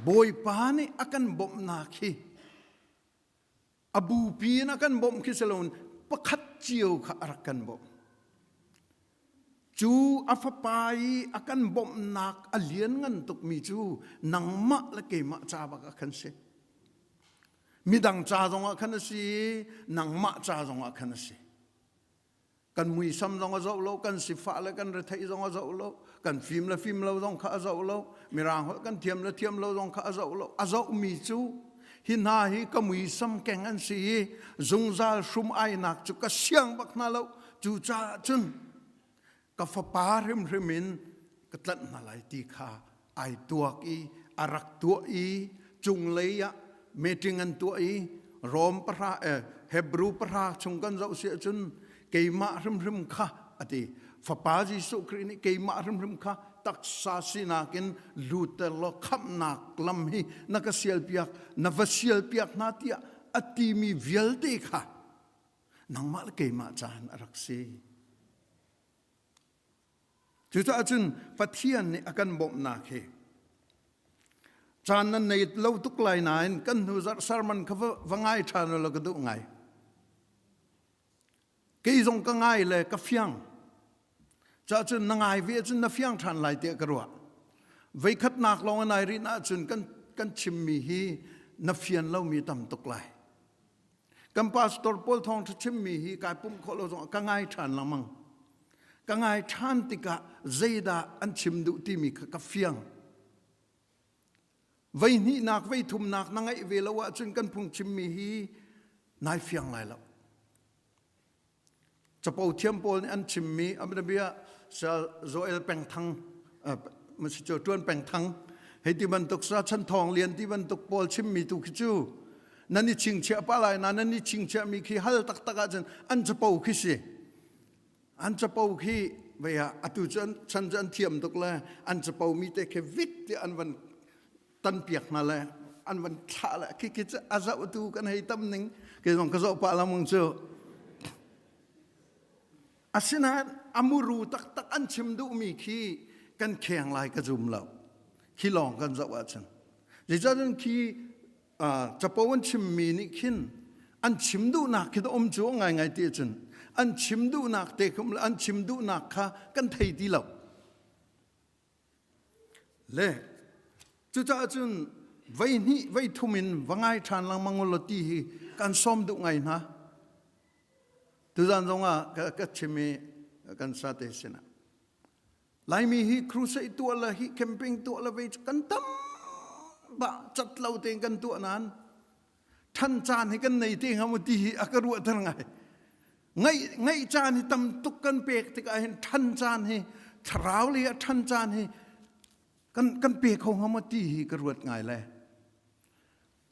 Bawipa nih a kan bawmhnak hi A bupi in a kan bawmh khi si loin pakhat cio kha a rak kan bawmh. Cu a fapa i a kan bawmhnak a lianngan tukmi cu nangmah le keimah ca bak ah khan si. Midang ca zongah khan a si, nangmah ca zongah khan a si. Kan muisam zong a zoh lo, kan sifah le kan retheih zong a zoh lo, kan fim le fim lo zong kha a zoh lo, mirang holh kan thiam le thiam lo zong kha a zoh lo. A zohmi cu hi hna hi ka muisam keng an si i zungzal hrum ainak cu ka siang bak hna lo. Cucaah cun ka fapa hrimhrim in ka tlanh hna lai ti kha ai tuak i a rak tuah i cunglei ah meeting an tuah i Rom pahra eh, Hebrew pahra chung kan zoh si ahcun keimah hrimhrim kha a ti fapa Jesuh Khrih nih keimah hrimhrim kha taksa sinak in luter law khamhnak lam hi na ka sialpiak na va sialpiak hna tiah a timi vialte kha nangmah le keimah caan a rak si. Cucaah cun Pathian nih a kan bawmhnak hi caan nan nei lo tuk lai nain kan hnu zarh sermon kha va ngai ṭhan law ka duh ngai. Kei zong ka ngai le ka fiang. Cah cun na ngai ve cun na fiang ṭhan lai tiah ka ruah. Veikhatnak lawng nai rin ahcun kan kan chimmi hi na fian lomi tam tuk lai. Kan pastor pawl thawngṭha chimmi hi kai pumh khawh lo zong ka ngai ṭhan lengmang. Ka ngai ṭhan tikah zeidah an chim duh timi kha ka fiang. Vei hnihnak, vei thumnak na ngeih ve lo ahcun kan phungchimmi hi nai fiang lai lo. Capo thiam pawl nih an chimmi amnabia Joel Pengthang masicu Tuan Pengthang hei ti bantuk sa chan thawng lian ti bantuk pawl chimmi tu khi cu nan i chingchiah pa lai na nan i chingchiahmi khi hal taktak ahcun an capo khi si an capo khi vei ah atu cu an chan cu an thiam tuk le an capo mi te khi vik ti an van tan piak hna le an van thlah le khi khi cu a zoh tu kan hei tam ning ke zong ka zoh pah lamang cu asinain amuru taktak an chim duhmi khi kan kheng lai ka zum lo khi lawng kan zoh ahcun zeicahcun khi capo an chimmi nih khin an chim duhnak khi um cu ngaingai ti cun an chim duhnak te khum an chim duhnak kha kan thei ti lo le cucaah cun vei hnih vei thum in va ngai ṭhan lengmang u law ti hi kan sawm duh ngai hna. Tuzan zong ah ka chim i kan sa te sinah. Laimi hi crusade tuah le hi camping tuah le vei kan tam ba cat lo tein kan tuah nain than caan hi kan nei te hnga mu ti hi a ka ruahter ngai. Ngaih ngaih caan hi tam tuk kan pek tikah hin than caan hi thlarau lei ah than caan hi kan kan pe kho hnga maw ti hi ka ruat ngai le.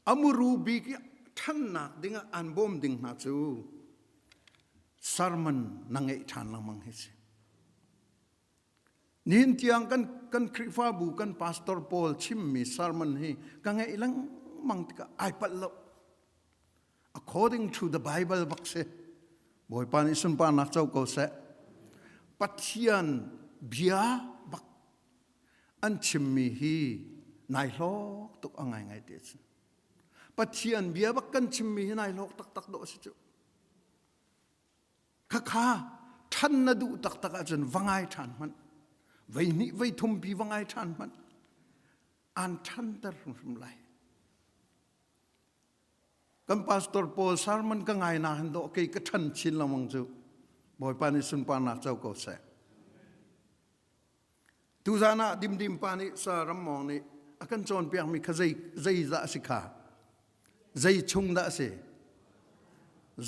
Amuru bik i ṭhannak dingah an bawm ding hna cu sermon na ngeih ṭhan lengmang hi si. Nihin tiang kan kan Khrihfabu kan pastor pawl chimmi sermon hi ka ngeih lengmang tikah ai palh lo. According to the Bible bak si. Bawipa nih sunparnak co ko seh. Pathian bia bak an chimmi hi nai hlawk tuk a ngaingai te si. Pathian bia bak kan chimmi hi nai hlawk taktak dawh a si cu. Khakha ṭhan na duh taktak ahcun va ngai ṭhan hmanh. Vei hnih vei thumpi va ngai ṭhan hmanh. An ṭhanter hrimhrim lai. Kan pastor pawl sermon ka ngai na hin dawh kei ka ṭhan chin lengmang cu. Bawipa nih sunparnak co ko seh. Tuzan ah Dimdim pa nih Sa Ram Mawng nih a kan cawnpiakmi kha zei zeizah a si kha? Zei chung dah a si?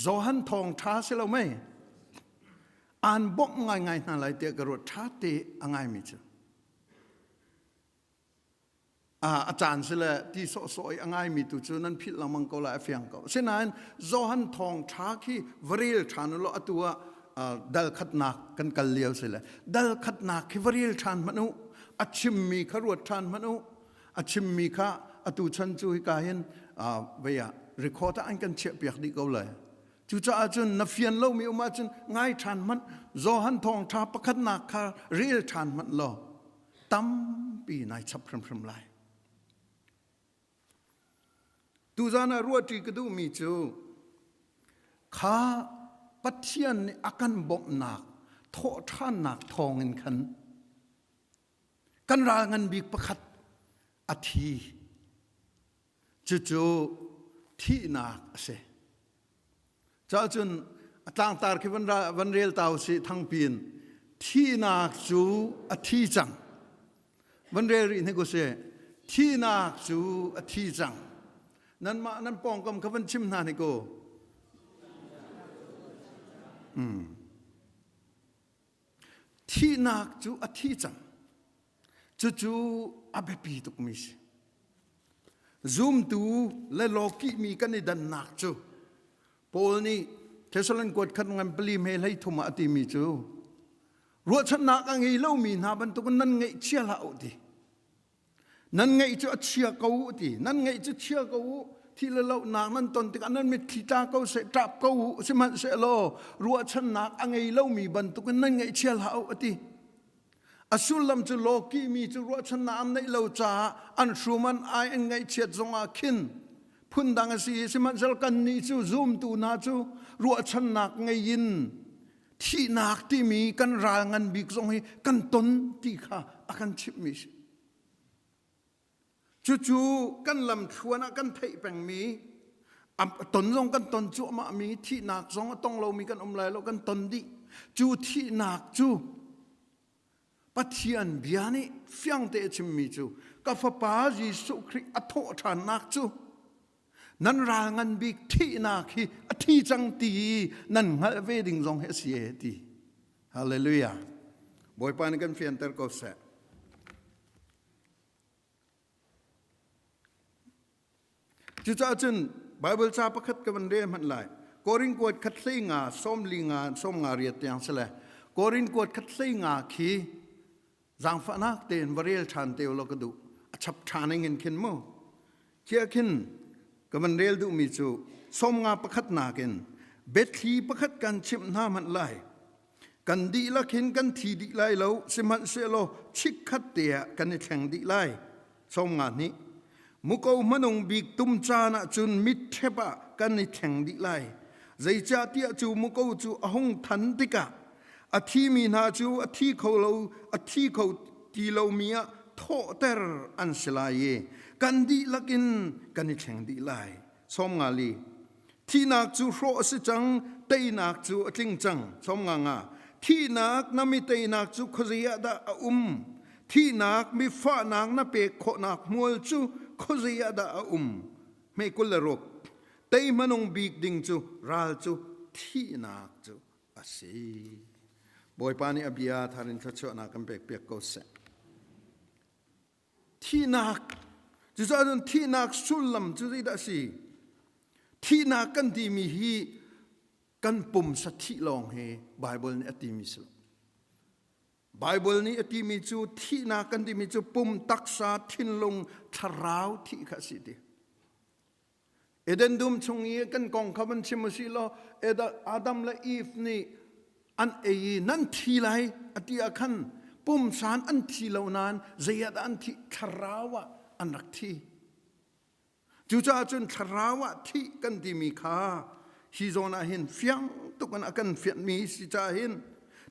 Johan thawngṭha si lo mei? Aan bawmh ngaingai hna lai tiah ka ruat ṭha te a ngaimi cu. A caan si le ti sawhsawh i a ngaimi tu cu nan philh lengmang ko lai a fiang ko. Asinain Johan thawngṭha khi va rel ṭhan u law atu ah dal khatnak kan kal lio si le dal khatnak khi va rel ṭhan hmanh u. A chimmi kha ruat ṭhan hmanh u. A chimmi kha atu chan cu hika hin vei ah record ah an kan chiahpiak dih ko lai. Cucaah cun na fian lomi um ahcun ngai ṭhan hmanh Johan thawngṭha pakhatnak kha rel ṭhan hmanh law tampi nai chap hrimhrim lai. Tuzan ah ruahṭi ka duhmi cu kha Pathian nih a kan bawmhnak thawhṭhannak thawngin khan kan ral ngan bik pakhat a thi. Cucu thihnak a si. Cahcun a tlangtar khi van, van rel ta usih thangpi in thihnak cu a thi cang. Van rel rih hnik usih. Thihnak cu a thi cang. Nanmah nan pawngkam kha van chim hna hnik u. Hmm. Thihnak cu a thi cang. Cucu a biapi tukmi si. Zumtu le lawkihmi kan i dannak cu Paul nih Thessalon kuat khat ngan pali me hlei thum ah a timi cu ruahchannak a ngei lomi hna bantukin nan ngeih chia hlah u ti. Nan ngeih cu a chia ko u ti. Nan ngeih cu chia ko u. Thi le lohnak nan ton tikah nan mitthli tla ko seh, ṭap ko u. Sihmanhsehlaw ruahchannak a ngei lomi bantukin nan ngeih chia hlah u a ti. A sullam cu lawkihmi cu ruahchannak an neih lo caah an hrum an ai an ngaihchiat zongah khin phundang a si i sihmanhsehlaw kannih cu zumtu hna cu ruahchannak ngei in thihnak timi kan ral ngan bik zong hi kan ton ti kha a kan chimhmi si. Cucu kan lamthluan ah kan theih pengmi ton zong kan ton cuahmahmi thihnak zong a tong lomi kan um lai lo kan ton dih. Cu thihnak cu Pathian bia nih fiangte a chimmi cu ka fapa Jesuh Khrih a thawh ṭhannak cu nan ral ngan bik thihnak hi a thi cang ti nan hngalh ve ding zong hi a si e ti. Hallelujah. Bawipa nih kan fianter ko seh. Cucaah cun Baibal ca pakhat ka van rel hmanh lai. Korin kuat khat hlei nga sawm li nga sawm nga riat tiang si le Korin kuat khat hlei nga khi zaangfahnak tein va rel ṭhan te law ka duh. A chap ṭhan in khin mu. Khi khin ka van rel duhmi cu sawm nga pakhat nakin biathli pakhat kan chimh hna hmanh lai. Kan dihlak hin kan thi dih lai lo, sihmanhsehlaw chikkhat te ah kan i thleng dih lai. Sawm nga hnih. Muko hmanung bik tum caan ah cun mitṭhep ah kan i thleng dih lai. Zeicahtiah cu muko cu a hung than tikah a thimi hna cu a thi kho lo, a thi kho ti lomi ah thawhter an si lai i kan dihlak in kan i thleng dih lai. Sawm nga li. Thihnak cu hrawh a si cang, teinak cu a tling cang. Som nga nga. Thihnak na mi teinak cu khuazei ah dah a um? Thihnak mi fahnak na pek khawhnak hmual cu khuazei ah dah a um? Hme 26. Tei hmanung bik ding cu ral cu thihnak cu a si. Bawipa nih a bia thar in thluachuahnak kan pek piak ko seh. Thihnak cucaah cun thihnak sullam cu zeidah a si? Thihnak kan timi hi kan pumsa thih lawng hi Baibal nih a timi si lo. Baibal nih a timi cu thihnak kan timi cu pum taksa thinlung thlarau thih kha a si ti. Eden dum chung i kan kong kha van chim usih law Adam le Eve nih an ei i nan thi lai a ti ah khan pumsan an thi lo nain zei ah dah an thih thlarau ah an rak thi. Cucaah cun thlarau ah thih kan timi kha hi zawn ah hin fiang tuk in a kan fianhmi si caah hin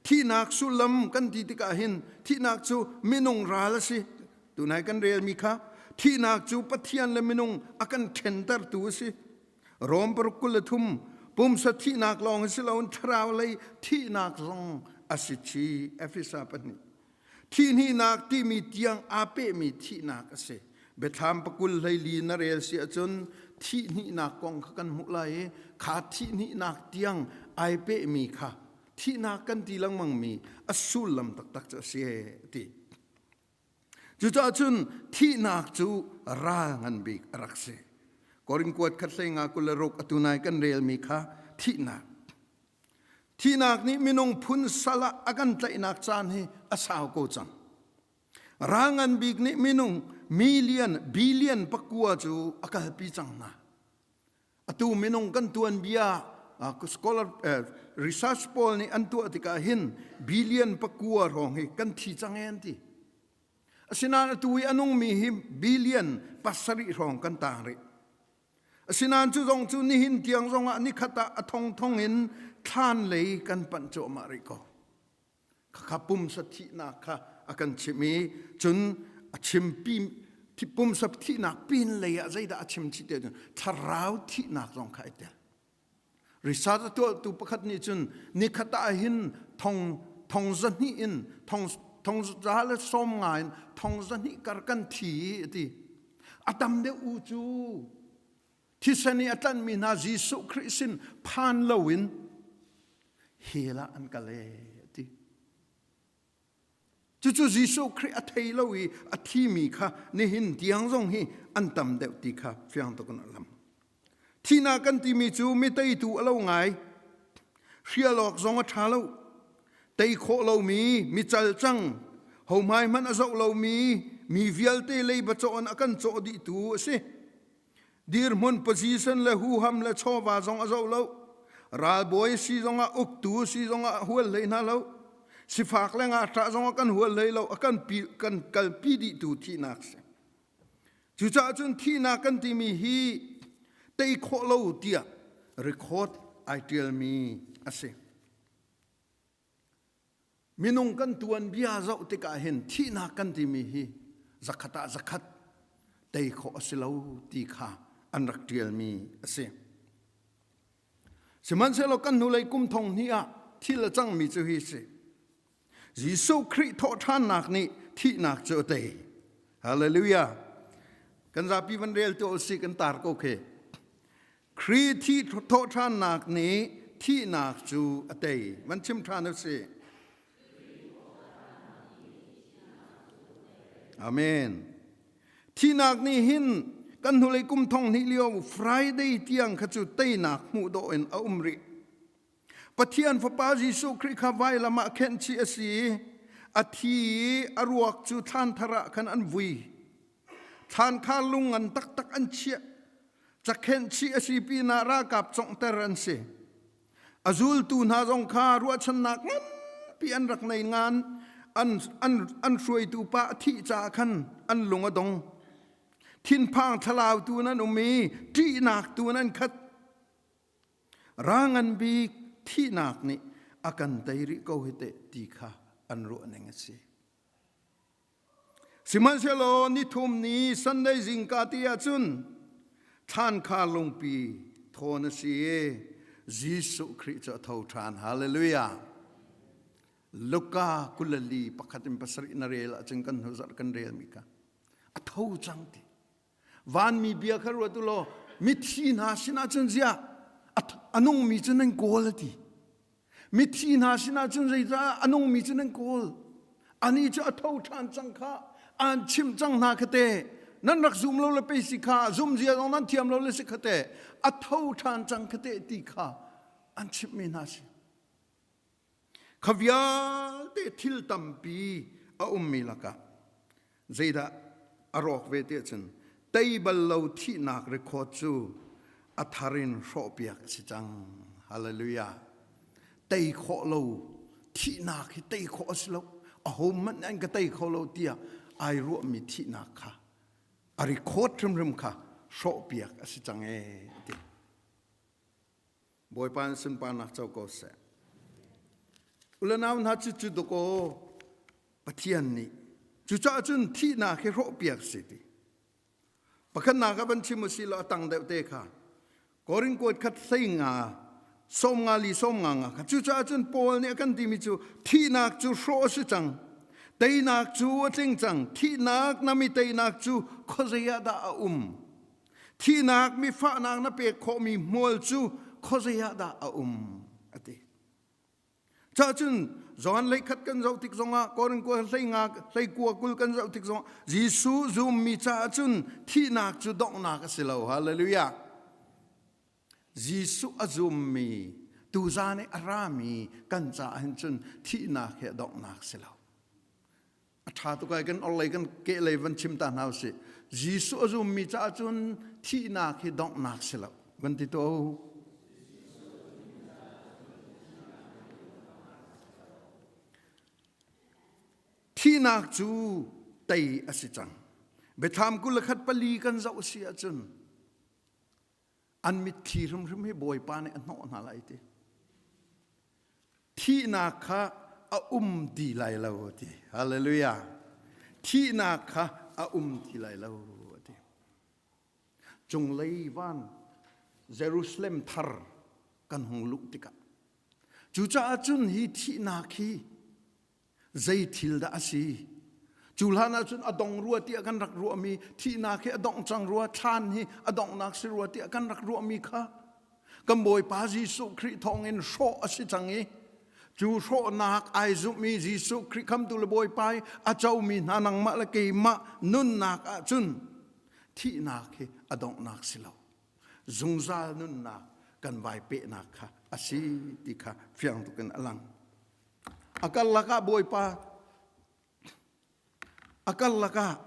thihnak sullam kan ti tikah hin thihnak cu minung ral a si Tunai kan relmi kha thihnak cu Pathian le minung a kan ṭhentertu a si. Rom paruk 23 pumsa thihnak lawng hi si loin thlarau lei thihnak zong a si chi Efesa pahnih. Thihhnihnak timi tiang aa pehmi thihnak a si. Biathlam pakul hleili na rel si ahcun thihhnihnak kong kha kan hmuh lai i kha thihhnihnak tiang ai pehmi kha thihnak kan ti lengmangmi a sullam taktak cu a si ti. Cucaah cun thihnak cu ral ngan bik a rak si. Korin kuat khat hlei nga 26 atu nai kan relmi kha thihnak. Thihnak nih minung phun sal ah a kan tlaihnak caan hi a sau ko cang. Ral ngan bik nih minung million, billion pakua cu a kalpi cang hna. Atu minung kan tuanbia scholar research pawl nih an tuah tikah hin billion pakua hrawng hi kan thi cang e an ti. Asinain atu i a nungmi hi billion pasarih hrawng kan tang rih. Asinain cu zong cu nihin tiang zongah nikhat ah a thongthong in thlan lei kan panh cuahmah rih ko. Khakha pumsa thihnak kha a kan chimh i cun a chimpi pumsa thihnak pin lei ah zeidah a chim chih te cun thlarau thihnak zong kha ai tel. Research a tuahtu pakhat nih cun nikhat ah hin thong thong zahnih in thong thong za le sawm nga in thong zahnih kar kan thi a ti. A tam deuh u cu thisen i a tlanhmi hna Jesuh Khrih sin phan loin hell ah an kal ee a ti. Cucu Jesuh Khrih a thei lo i a thimi kha nihin tiang zong hi an tam deuh ti kha fiang tuk in a lam. Thihnak kan timi cu mi teitu a lo ngai. Hrial awk zong a ṭha lo. Tei khawh lomi, mi calcang, homai hmanh a zoh lomi, mi vialte leiba cawh in a kan cawh dihtu a si. Dirhmun position le huham le chawva zong a zoh lo. Ralbawi si zongah uktu si zongah hual hlei hna lo. Sifak le ngakṭah zongah kan hual hlei lo. A kan pi, kan kalpi dihtu thihnak si. Cucaah cun thihnak kan timi hi tei khawh lo tiah record ai ṭialmi a si. Minung kan tuanbia zoh tikah hin thihnak kan timi hi zakhat ah zakhat tei khawh a si lo ti kha an rak ṭialmi a si. Sihmanhsehlaw kan hnulei kum thong hnih ah thil a cangmi cu hi si. Jesuh Khrih thawhṭhannak nih thihnak cu a tei. Hallelujah. Kan zapi van rel tuah usih kan tar ko khi. Khrih thi thawhṭhannak nih thihnak cu a tei. Van chim ṭhan u sih. Amen. Thihnak nih hin kan hnulei kum thong hnih lio Friday tiang kha cu teinak hmuh dawh in a um rih. Pathian Fapa Jesuh Khrih kha vailam ah khenhchih a si i a thi i a ruak cu thlan thar ah khan an vui. Thlan kha lung ngan taktak an chiah. Cakhenh chih a si pinah ralkap conghter an si. A zultu hna zong kha ruahchannak nganpi an rak nei ngan an, an, an hruaitu pa a thih caah khan an lung a dong. Thinphang thlalau tu an um i ṭihnak tu an khat. Ral ngan bik thihnak nih a kan tei rih ko hi teh ti kha an ruah ning a si. Sihmanhsehlaw nithum ni Sunday zingka ti ahcun thlan kha lungpi Thawn a si i Jesuh Khrih cu a tho ṭhan. Hallelujah. Luka 24 pakhat in pasarih na rel ahcun kan hnu zarh kan relmi kha a tho cang ti. Vanmi bia kha ruat u law mithi hna sinah cun ziah a nungmi cu nan kawl a ti. Mithi hna sinah cun zeicah a nungmi cu nan kawl? Anih cu a tho ṭhan cang kha aan chimh cang hna kha te. Nan rak zum lo le pei si kha, zum zia zong nan thiam lo le si kha te. A tho ṭhan cang kha te ti kha an chimhmi hna si. Kha vialte thil tampi a ummi lakah Zeidah a rawk ve ti ahcun tei bal lo thihnak record cu a thar in hrawhpiak a si cang. Hallelujah. Tei khawh lo thihnak hi tei khawh a si lo. Aho hmanh an ka tei kho lo tiah ai ruahmi thihnak kha a record hrimhrim kha hrawhpiak a si cang ee ti. Bawipa in sunparnak co ko seh. Ulanau hna cu cu dakaw Pathian nih cucaah cun thihnak hi hrawhpiak si ti. Pakhatnak ah van chim usih law a tang deuh te kha Korin kuat khat hlei nga sawm nga li sawm nga nga kha cucaah cun Paul nih a kan timi cu thihnak cu hrawh a si cang teinak cu a tling cang thihnak na mi teinak cu khuazei ah dah a um Thihnak mi fahnak na pek khawhmi hmual cu khuazei ah dah a um a ti. Cahcun Johan leikhat kan zoh tik zongah Korin kua hlei nga hlei kua kul kan zoh tik zongah Jesuh zummi caah cun thihnak cu donghnak a si lo. Hallelujah. Jesuh a zummi tuzan i a rami kan caah hin cun thihnak hi a donghnak si lo. A ṭha tuk ai kan orlei kan kehlei van chim ta hna usih. Jesuh a zummi caah cun thihnak hi donghnak si lo kan ti to. Thihnak cu tei a si cang. Biathlam 21 pali kan zoh si ahcun an mitthli hrimhrim hi Bawipa nih a hnawh hna lai ti. Thihnak kha a um ti lai lo ti. Hallelujah. Thihnak kha a um ti lai lo ti. Cunglei van Jerusalem thar kan hung luh tikah cucaah cun hi thihnak hi Zei thil dah a si? Cu hlan ahcun a dong rua tiah kan rak ruahmi thihnak hi a dongh cang rua, thlan hi a donghnak si rua tiah kan rak ruahmi kha kan Bawipa Jesuh Khrih thawngin hrawh a si cang i cu hrawhnak ai zumhmi Jesuh Khrih khamtu le Bawipa i a comi hna nangmah le keimah nunnak ahcun thihnak hi a donghnak si lo. Zungzal nunnak kan vai pehnak kha a si ti kha fiang tuk in a lang. A karlak ah Bawipa a karlak ah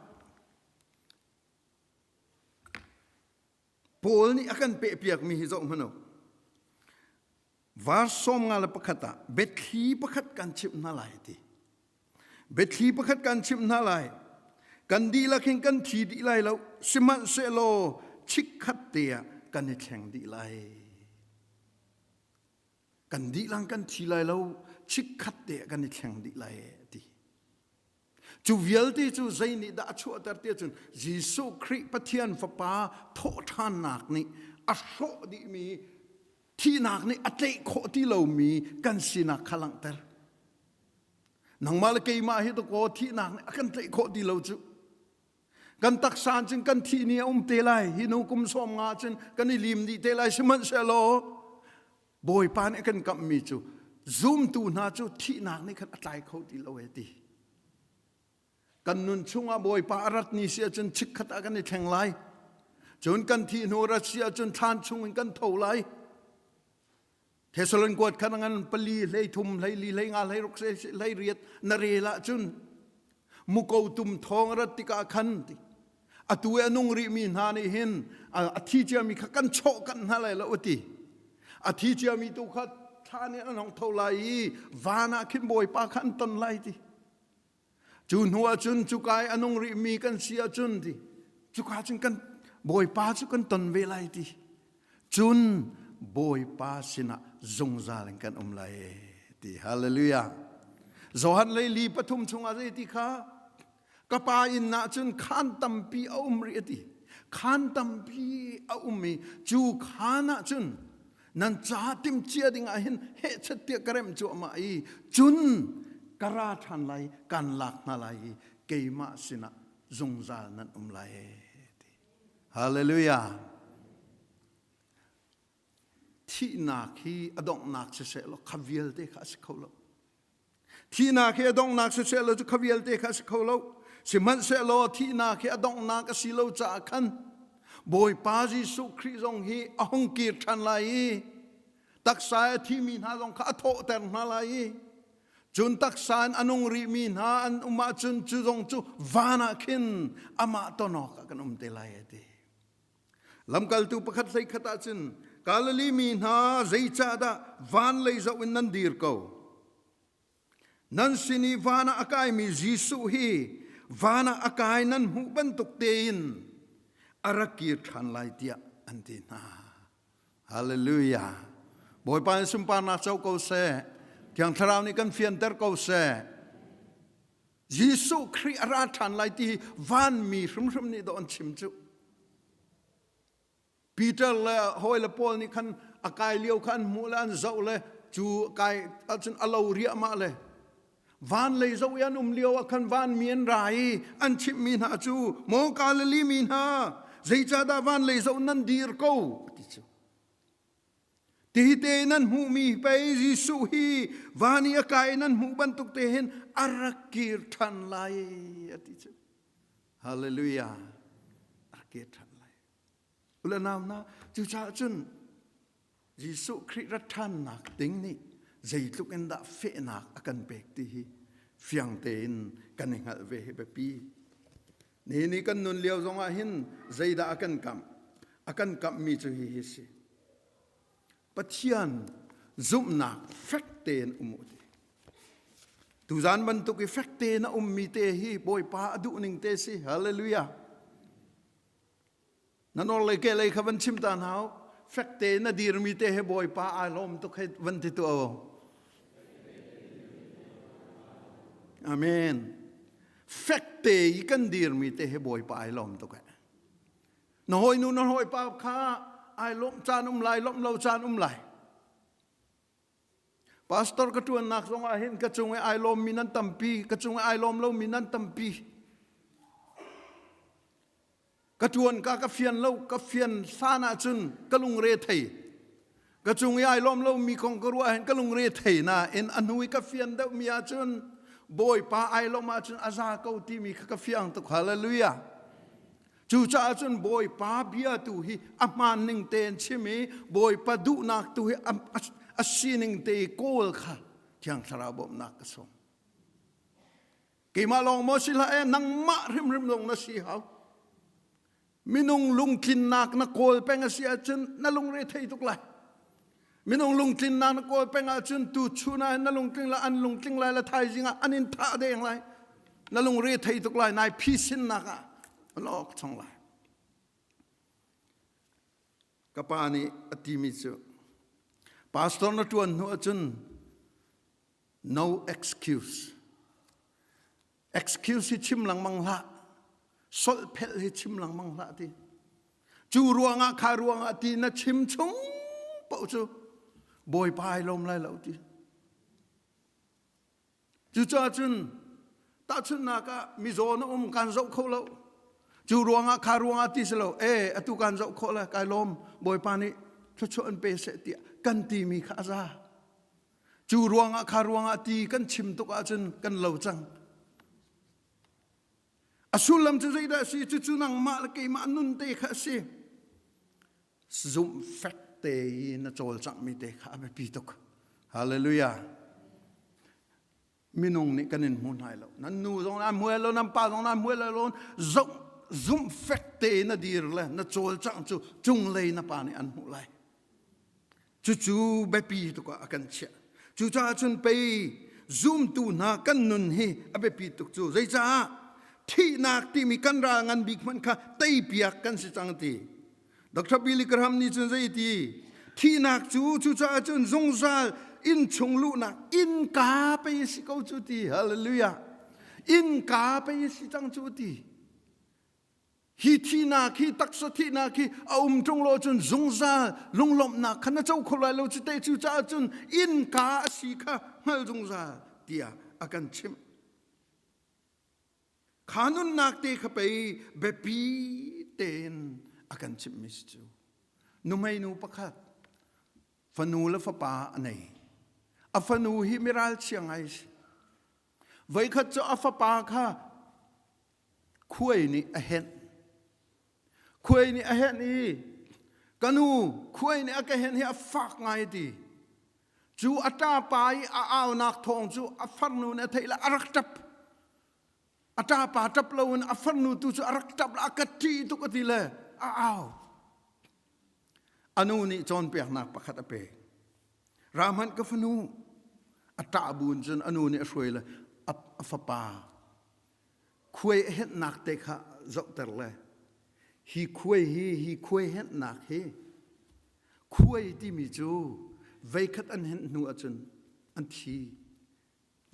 Paul nih a kan pehpiakmi hi zoh hmanh u. Verse 51 ah biathli pakhat kan chimh hna lai ti. Biathli pakhat kan chimh hna lai. Kan dihlak hin kan thi dih lai lo. Sihmanhsehlaw chikkhat te ah kan i thleng dih lai. Kan dihlang kan thi lai lo chikkhat te ah kan i thleng dih lai a ti. Cu vialte cu zei nih dah a chuahter ti ahcun Jesuh Khrih Pathian Fapa thawhṭhannak nih a hrawh dihmi thihnak nih a tlaih khawh ti lomi kan sinak kha langhter. Nangmah le keimah hi dakaw thihnak nih a kan tlaih khawh ti lo cu. Kan taksa cun kan thih ni a um te lai. Hi nu kum 50 cun kan i lim dih te lai. Sihmanhsehlaw Bawipa nih a kan kamhmi cu zumtu hna cu thihnak nih khan a tlai kho ti lo e ti. Kan nun chungah Bawipa a rat ni si ahcun chikkhat ah kan i thleng lai. Cun kan thih hnu rat si ahcun thlan chungin kan tho lai. Thessalon kuat khan ngan pali hlei thum hlei li hlei nga hlei ruk hlei riat na rel ahcun muko tum thawng rat tikah khan ti atu i a nung rihmi hna nih hin a thi ciami kha kan chawh kan hna lai lo ti a thi ciami tu kha thla nih an hong tho lai i van ah khin bawipa kha an ton lai ti Cu hnu ahcun cuka i a nung rihmi kan si ahcun ti cuka cun kan Bawipa cu kan ton ve lai ti. Cun Bawipa sinah zungzal in kan um lai ti. Hallelujah. Johan lei li pathum chungah zei ti kha ka pa inn ah cun khaan tampi a um rih a ti. Khaan tampi a um i cu khaan ah cun nan ca timhcia ding ah hin hehchet tiah ka remh cuahmah i cun ka ra ṭhan lai, kan lak hna lai i keimah sinah zungzal nan um lai ti. Hallelujah. Thihnak hi a donghnak siseh law kha vialte kha a si kho lo. Thihnak hi a donghnak siseh law cu kha vialte kha a si kho lo. Sihmanhsehlaw thihnak hi a donghnak a si lo caah khan Bawipa Jesuh Khrih zong hi a hung kir ṭhan lai i taksa a thimi hna zong kha a thawhter hna lai i cun taksa in a nung rihmi hna an um ahcun cu zong cu van ah khin amah ton awkah kan um te lai a ti. Lamkaltu pakhat hlei khat ah cun Galilee mi hna zeicahdah van lei zoh in nan dir ko? Nan sin i van ah a kaimi Jesuh hi van ah a kai nan hmuh bantuk tein a rak kir ṭhan lai tiah an ti hna. Hallelujah. Bawipa in sunparnak co ko seh. Thiang Thlarau nih kan fianter ko seh. Jesuh Khrih a ra ṭhan lai ti hi vanmi hrimhrim nih dawh an chim cu. Peter le hawi le Paul nih khan a kai lio kha an hmuh le an zoh le cu kai ahcun a lo riahmah le van lei zoh i an um lio ah khan vanmi an ra i an chimhmi hna cu maw Galilee mi hna zeicahdah van lei zoh nan dir ko ti cu Ti te nan hmuhmi pei Jesuh hi van i a kai nan hmuh bantuk te hin a rak kir ṭhan lai a ti cu. Hallelujah. A rak kir ṭhan lai. Ule nau hna, cucaah cun Jesuh Khrih rat ṭhannak ding nih zeitluk in dah fehnak a kan pek ti hi fiang tein kan i hngalh ve hi biapi. Nihin i kan nun lio zongah hin zeidah a kan kamh? A kan kamhmi cu hihi si. Pathian zumhnak fek tein um u ti. Tuzan bantuk i fek tein a ummi te hi Bawipa a duhning te si. Hallelujah. Na nor lei ke lei kha van chim ta hna u. Fek tein na dirmi te he Bawipa ai lawm tuk hei van ti tu. Amen. Fek te i kan dirmi te he Bawipa ai lawm tuk eh. Na hawinu na hawipa kha ai lawmh caan um lai, lawmh lo caan um lai. Pastor ka ṭuannak zong ah hin ka cung i ai lawmmi nan tampi, ka cung i ai lawm lomi nan tampi. Ka ṭuan ka ka fian lo, ka fian hlan ahcun ka lungre thei. Ka cung i ai lawm lomi kong ka ruah hin ka lungre thei nain a hnu i ka fian deuhmi ahcun Bawipa ai lawmh ahcun a za ko timi kha ka fiang tuk. Hallelujah. Cucaah cun Bawipa bia tu hi a hmaan ning tein chim i Bawipa duhnak tu hi a sining te i kawl kha Thiang Thlarau bawmhnak ka sawm. Keimah lawng maw si hlah e, nangmah hrimhrim zong na si hau. Minung lungtlinnak na kawl peng a si ahcun na lungre thei tuk lai. Minung lungtlinnak na kawl peng ahcun tu chun ah na lungtling lai, an lungtling lai le thaizing ah an in thah deng lai. Na lungre thei tuk lai, nai phisinnak ah an awk chong lai. Ka pa nih a timi cu pastor na ṭuan hnu ahcun no excuse. Excuse hi chim lengmang hlah. Solhphelh hi chim lengmang hlah ti. Cu ruangah kha ruangah ti na chim chung paoh cu Bawipa ai lawm lai lo ti. Cucaah cun tahchunhnak ah mizaw na um kan zoh kho lo. Cu ruangah kha ruangah ti si lo. E atu kan zoh khawh le kai lawm Bawipa nih thluachuah an pe seh tiah kan timi kha a za. Cu ruangah kha ruangah ti kan chim tuk ahcun kan lo cang. A sullam cu zeidah a si? Cucu nangmah le keimah nun te kha a si. Zumh fek te i na cawlcanghmi te kha a biapi tuk. Hallelujah. Minung nih kan in hmu hna lo. Nan nu zong nan hmu lo, nan pa zong nan hmu lo. Zumh zumh fek te na dir le na cawlcangh cu cunglei na pa nih an hmuh lai. Cucu biapi tuk ah a kan chiah. Cucaah cun pei zumtu hna kan nun hi a biapi tuk cu. Zeicah thihnak timi kan ral ngan bik hmanh kha teipiak kan si cang ti. Dr. Billy Graham nih cun zei ti thihnak cu cucaah cun zungzal innchung luhnak innka pei si ko cu ti. Hallelujah. Innka pei si cang cu ti. Hi thihnak hi taksa thihnak hi a um ṭung lo cun zungzal lunglawmhnak kha na co kho lai lo cu te cu caah cun innka a si kha hngal zungzal tiah a kan chimh. Kha nunnak te kha pei biapi tein a kan chimhmi si cu. Nuhmei nu pakhat fanu le fapa a nei. A fanu hi miralchia ngai si. Voikhat cu a fapa kha khuai nih a henh. Khuai nih a henh i ka nu khuai nih a ka henh hi a fak ngai ti. Cu a ṭapa i a aunak thawng cu a farnu nih a theih le a rak ṭap. A ṭapa ṭap loin a farnu tu cu a rak ṭap le a ka ṭih tuk a ti le a au. A nu nih cawnpiaknak pakhat a pek. Ra hmanh ka fanu. A ṭah buin cun a nu nih a hruai le a fapa khuai a henhnak te kha zohter le hi khuai hi hi khuai henhnak hi khuai timi cu veikhat an henh hnu ahcun an thi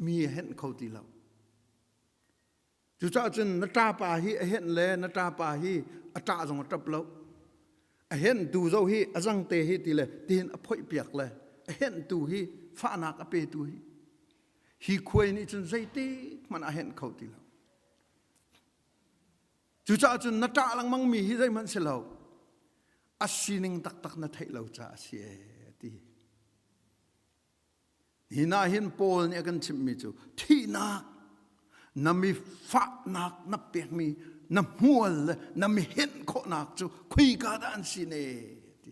mi a henh kho ti lo cucaah cun na ṭapa hi a henh le na ṭapa hi a ṭah zong a ṭap lo a henhtu zo hi a zangte hi ti le tihin a phoih piak le a henhtu hi fahnak a petu hi hi khuai nih cun zeitik hmanh a henh kho ti lo cucaah cun na ṭah lengmang mi hi zeihmanh si lo a sining taktak na theih lo caah a si ee ti hi na hin Paul nih a kan chimhmi cu thihnak na mi fahnak na pekmi na hmual le na mi henh khawhnak cu khuika dah an si ne ti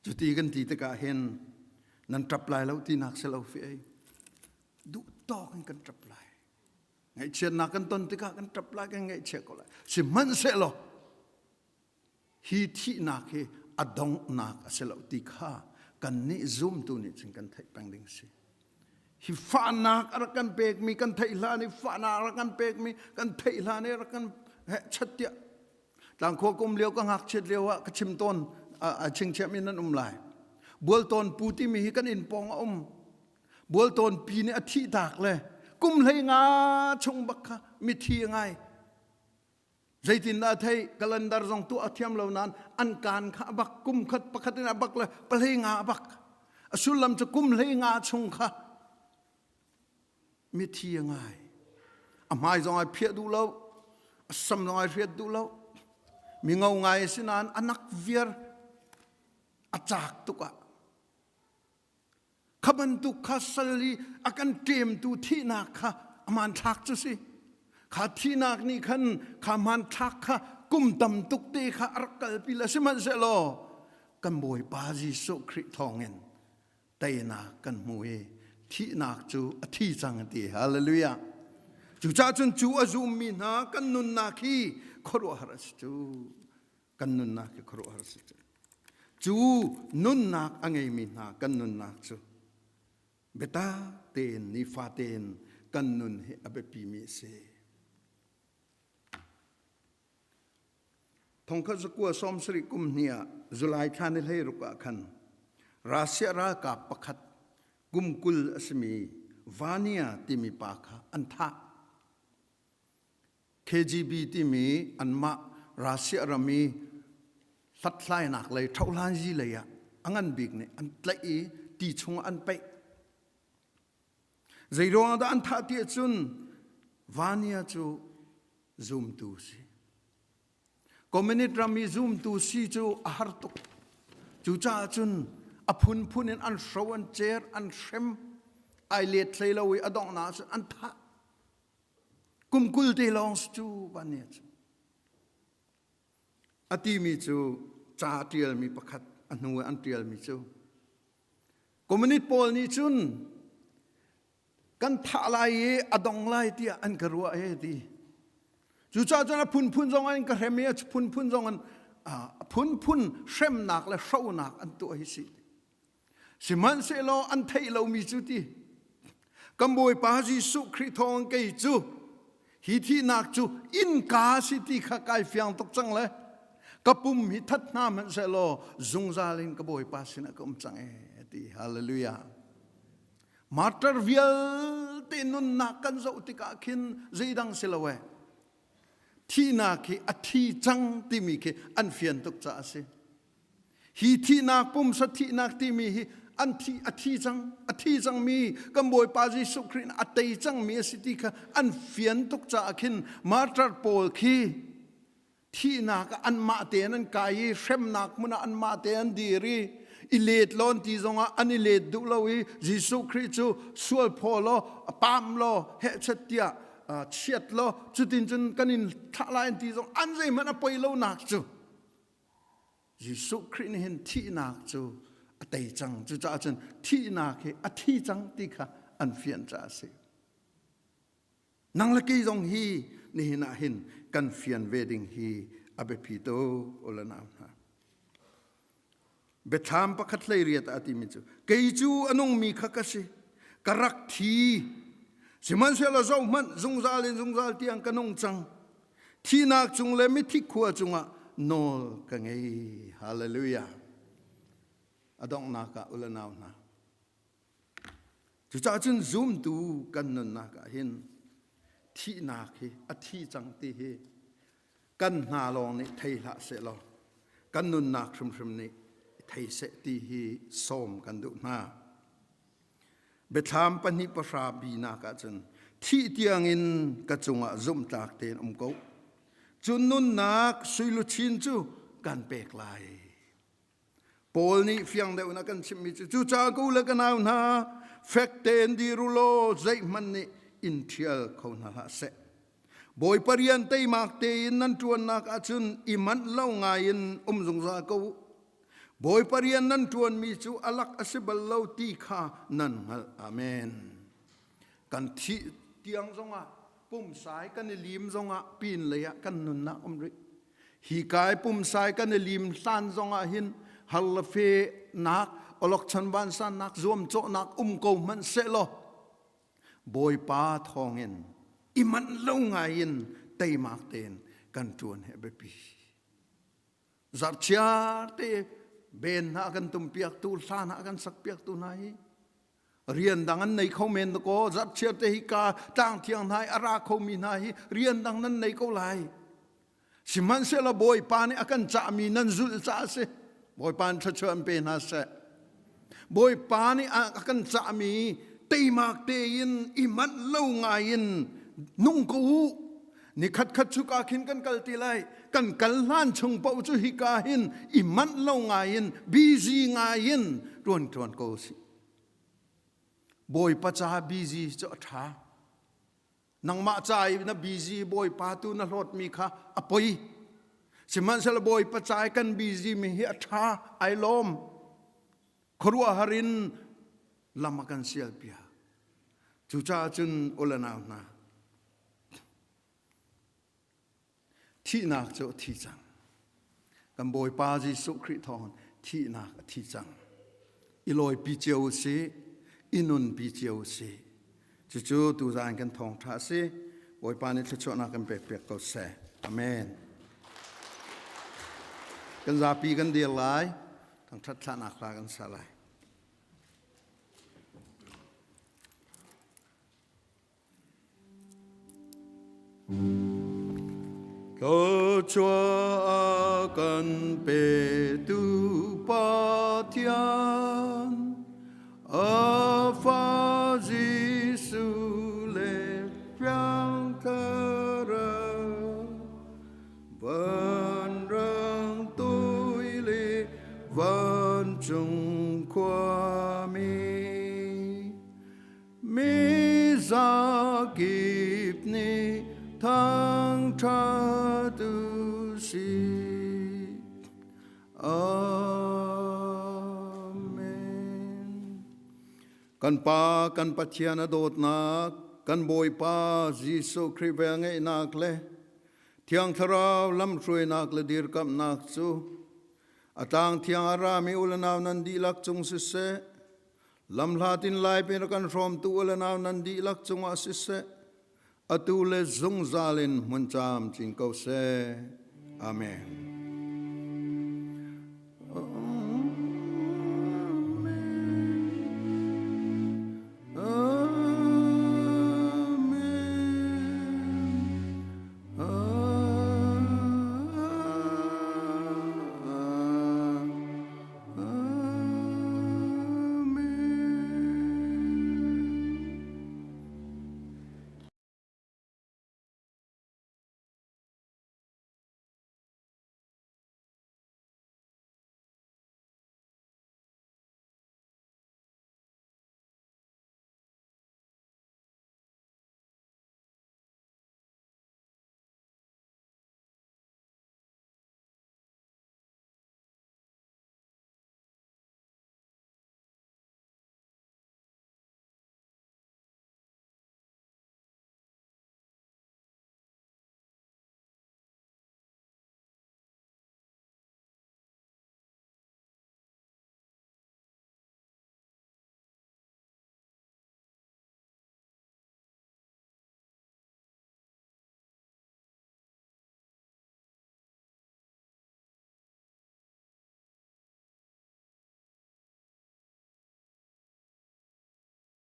Cuti kan ti tikah hin nan ṭap lai lo tinak si lo fi ei. Duh tawk in kan ṭap lai. Ngaihchiatnak kan ton tikah kan ṭap lai, kan ngaihchia ko lai. Sihmanhsehlaw hi thihnak hi a donghnak a si lo ti kha kannih zumtu nih cun kan theih peng ding si. Hi fahnak a rak kan pekmi kan theih hlan i fahnak a rak kan pekmi kan theih hlan i rak kan heh tiah Tlangkhua kum lio ka ngakchiat lio ah ka chim tawn a chingchiam in an um lai. Bualtawn pu timi hi kan inn pawng a um. Bualtawn pi nih a thih tak le kum hlei nga chung bak kha mithi a ngai. Zeitin dah thei calendar zong tuah a thiam lo nain an kaan kha a bak kum khat pakhat in a bak le pahlei nga a bak. A sullam cu kum hlei nga chung kha mithi a ngai a hmai zong ai phiah duh lo a sam zong ai hriat duh lo mi ngo ngai a si nain a nak viar a caak tuk ah kha bantuk kha sal i a kan ṭemtu thihnak kha a hmanthlak cu si kha thihnak nih khan kha hmanthlak kha kum tam tuk te kha a rak kalpi le sihmanhsehlaw kan Bawipa Jesuh Khrih thawngin teinak kan hmu i thihnak cu a thi cang a ti hallelujah cucaah cun cu a zummi hna kan nunnak hi khuaruahhar a si cu kan nunnak hi khuaruahhar a si cu cu nunnak a ngeimi hna kan nunnak cu biatak tein nifa tein kan nun hi a biapimi a si Thongkhat zakua 70 kum hnih ah July thla ni 16 ah khan Russia ralkap pakhat kum 20 a simi Vania timi pa kha an thah. KGB timi anmah Russia ram i hlathlainak lei ṭhohlanzi lei ah a ngan bik nih an tlaih i ti chungah an paih. Zeiruangah dah an thah ti ahcun Vania cu zumtu si. Communist ram i zumtu si cu a har tuk. Cucaah cun a phunphun in an hro, an cer, an hrem, ai let hlei lo i a donghnak cun an thah. Kum 20 te lawng si cu Vania cu. A timi cu ca a ṭialmi pakhat a hnu ah an ṭialmi cu Communist pawl nih cun kan thah lai i a dong lai tiah an ka ruah e ti. Cucaah cun a phunphun zong an ka hrem i a phunphun zong an a phunphun hremnak le hronak an tuah hi si. Sihmanhsehlaw an theih lomi cu ti kan Bawipa Jesuh Khrih thawng kei cu hi thihnak cu innka si ti kha kai fiang tuk cang le ka pum hi that hna hmanh sehlaw zungzal in ka Bawipa sinah ka um cang e ti hallelujah martyr vialte nunnak kan zoh tikah khin zeidang si lo e. Thihnak hi a thi cang timi khi an fian tuk caah a si. Hi thihnak pumsa thihnak timi hi an thi a thi cang a thi cangmi kan Bawipa Jesuh Khrih a tei cangmi a si ti kha an fian tuk caah khin martyr pawl khi thihnak ah anmah tein an kai i hremnak hmun ah anmah te an dir i i let lawn ti zongah an i let duh lo i Jesuh Khrih cu sual phaw law pam law hehchet tiah chiat law cutin cun kan in thlah lai an ti zong an zeihmanh a poi lonak cu Jesuh Khrih nih hin thihnak cu a tei cang. Cucaah cun thihnak hi a thi cang ti kha an fian caah a si. Nang le kei zong hi nihin ah hin kan fian ve ding hi a biapi tuk u le nau hna. Biathlam pakhat hlei riat ah a timi cu kei cu a nungmi kha ka si ka rak thi sihmanhsehlaw zohhmanh zungzal in zungzal tiang ka nung cang Thihnak cung le mithi khua cungah nawl ka ngei. Hallelujah. A donghnak ah ule nau hna. Cucaah cun zumtu kan nunnak ah hin thihnak hi a thi cang ti hi kan hna lawng nih thei hlah seh law kan nunnak hrimhrim nih thei seh ti hi sawm kan duh hna. Biathlam pahnih pahra binak ahcun thih tiangin ka cungah zumhtlak tein um ko. Cun nunnak suiluchin cu kan pek lai. Paul nih fiang deuh in a kan chimhmi cu cucaah ka u le ka nau hna fek tein dir u law zeihmanh nih in ṭhial kho hna hlah seh. Bawipa rian teimak tein nan ṭuannak ahcun i manh lo ngaiin um zungzal ko u. Bawipa rian nan ṭuanmi cu a lak a si bal lo ti kha nan hngalh. Amen. Kan thih tiang zongah pumsai kan i lim zongah pin lei ah kan nunnak um rih. Hi kai pumsai kan i lim hlan zongah hin har le fe nak olokchan vansannak zuamcawhnak um ko hmanh sehlaw Bawipa thawngin i manh lo ngai in teimak tein kan ṭuan he biapi. Zarhchiar te ben hna kan tumpiaktu hla hna kan sakpiaktu hna hi rian dang an nei kho men ko zarhchiar te hi ka tlang thiang hna i a ra khomi hna hi rian dang nan nei ko lai sihmanhsehlaw Bawipa nih a kan cahmi nan zulh caah a si Bawipa nih thluachuah an pe hna seh Bawipa nih a kan cahmi teimak tein i manh lo ngai in nung ko u ni khat khat cu ka khin kan kal ti lai kan kal hlan chung paoh cu hika hin i manh lo ngai in busy ngai in tuan tuan ko si Bawipa ca busy cu a tha nangmah ca i na busy Bawipa tu na hlawtmi kha a poi sihmanhsehlaw Bawipa ca i kan busy mi hi a tha ai lawm khuaruahhar in lam a kan sial piak cucaah cun ulanau hna Thihnak cu a thi cang. Kan Bawipa Jesuh Khrih thawng thihnak a thi cang. I lawipi cio u sih, i nunpi cio u sih. Cucu tuzaan kan thawngṭha a si. Bawipa nih thluachuahnak kan pekpiak ko seh. Amen. Kan zapi kan dir lai. Thangṭhat thlahnak hla kan sa lai. Thluachuah kan petu Pathian, a fa Jesuh le Thiang Thlarau, vanrang tui le vancung khuami. Mizakip nih thangṭhat u sih. Amen. Kan Pa, kan Pathian a dawtnak, kan Bawipa Jesuh Khrih velngeihnak le Thiang Thlarau lamhruainak le dirkamhnak cu a tlang thiang a rami u le nau nan dihlak cung siseh, Lamhlat in lai pin rak kan hrawmtu u le nau nan dihlak cungah siseh, atu le zungzal in hmun camcin ko seh. Amen.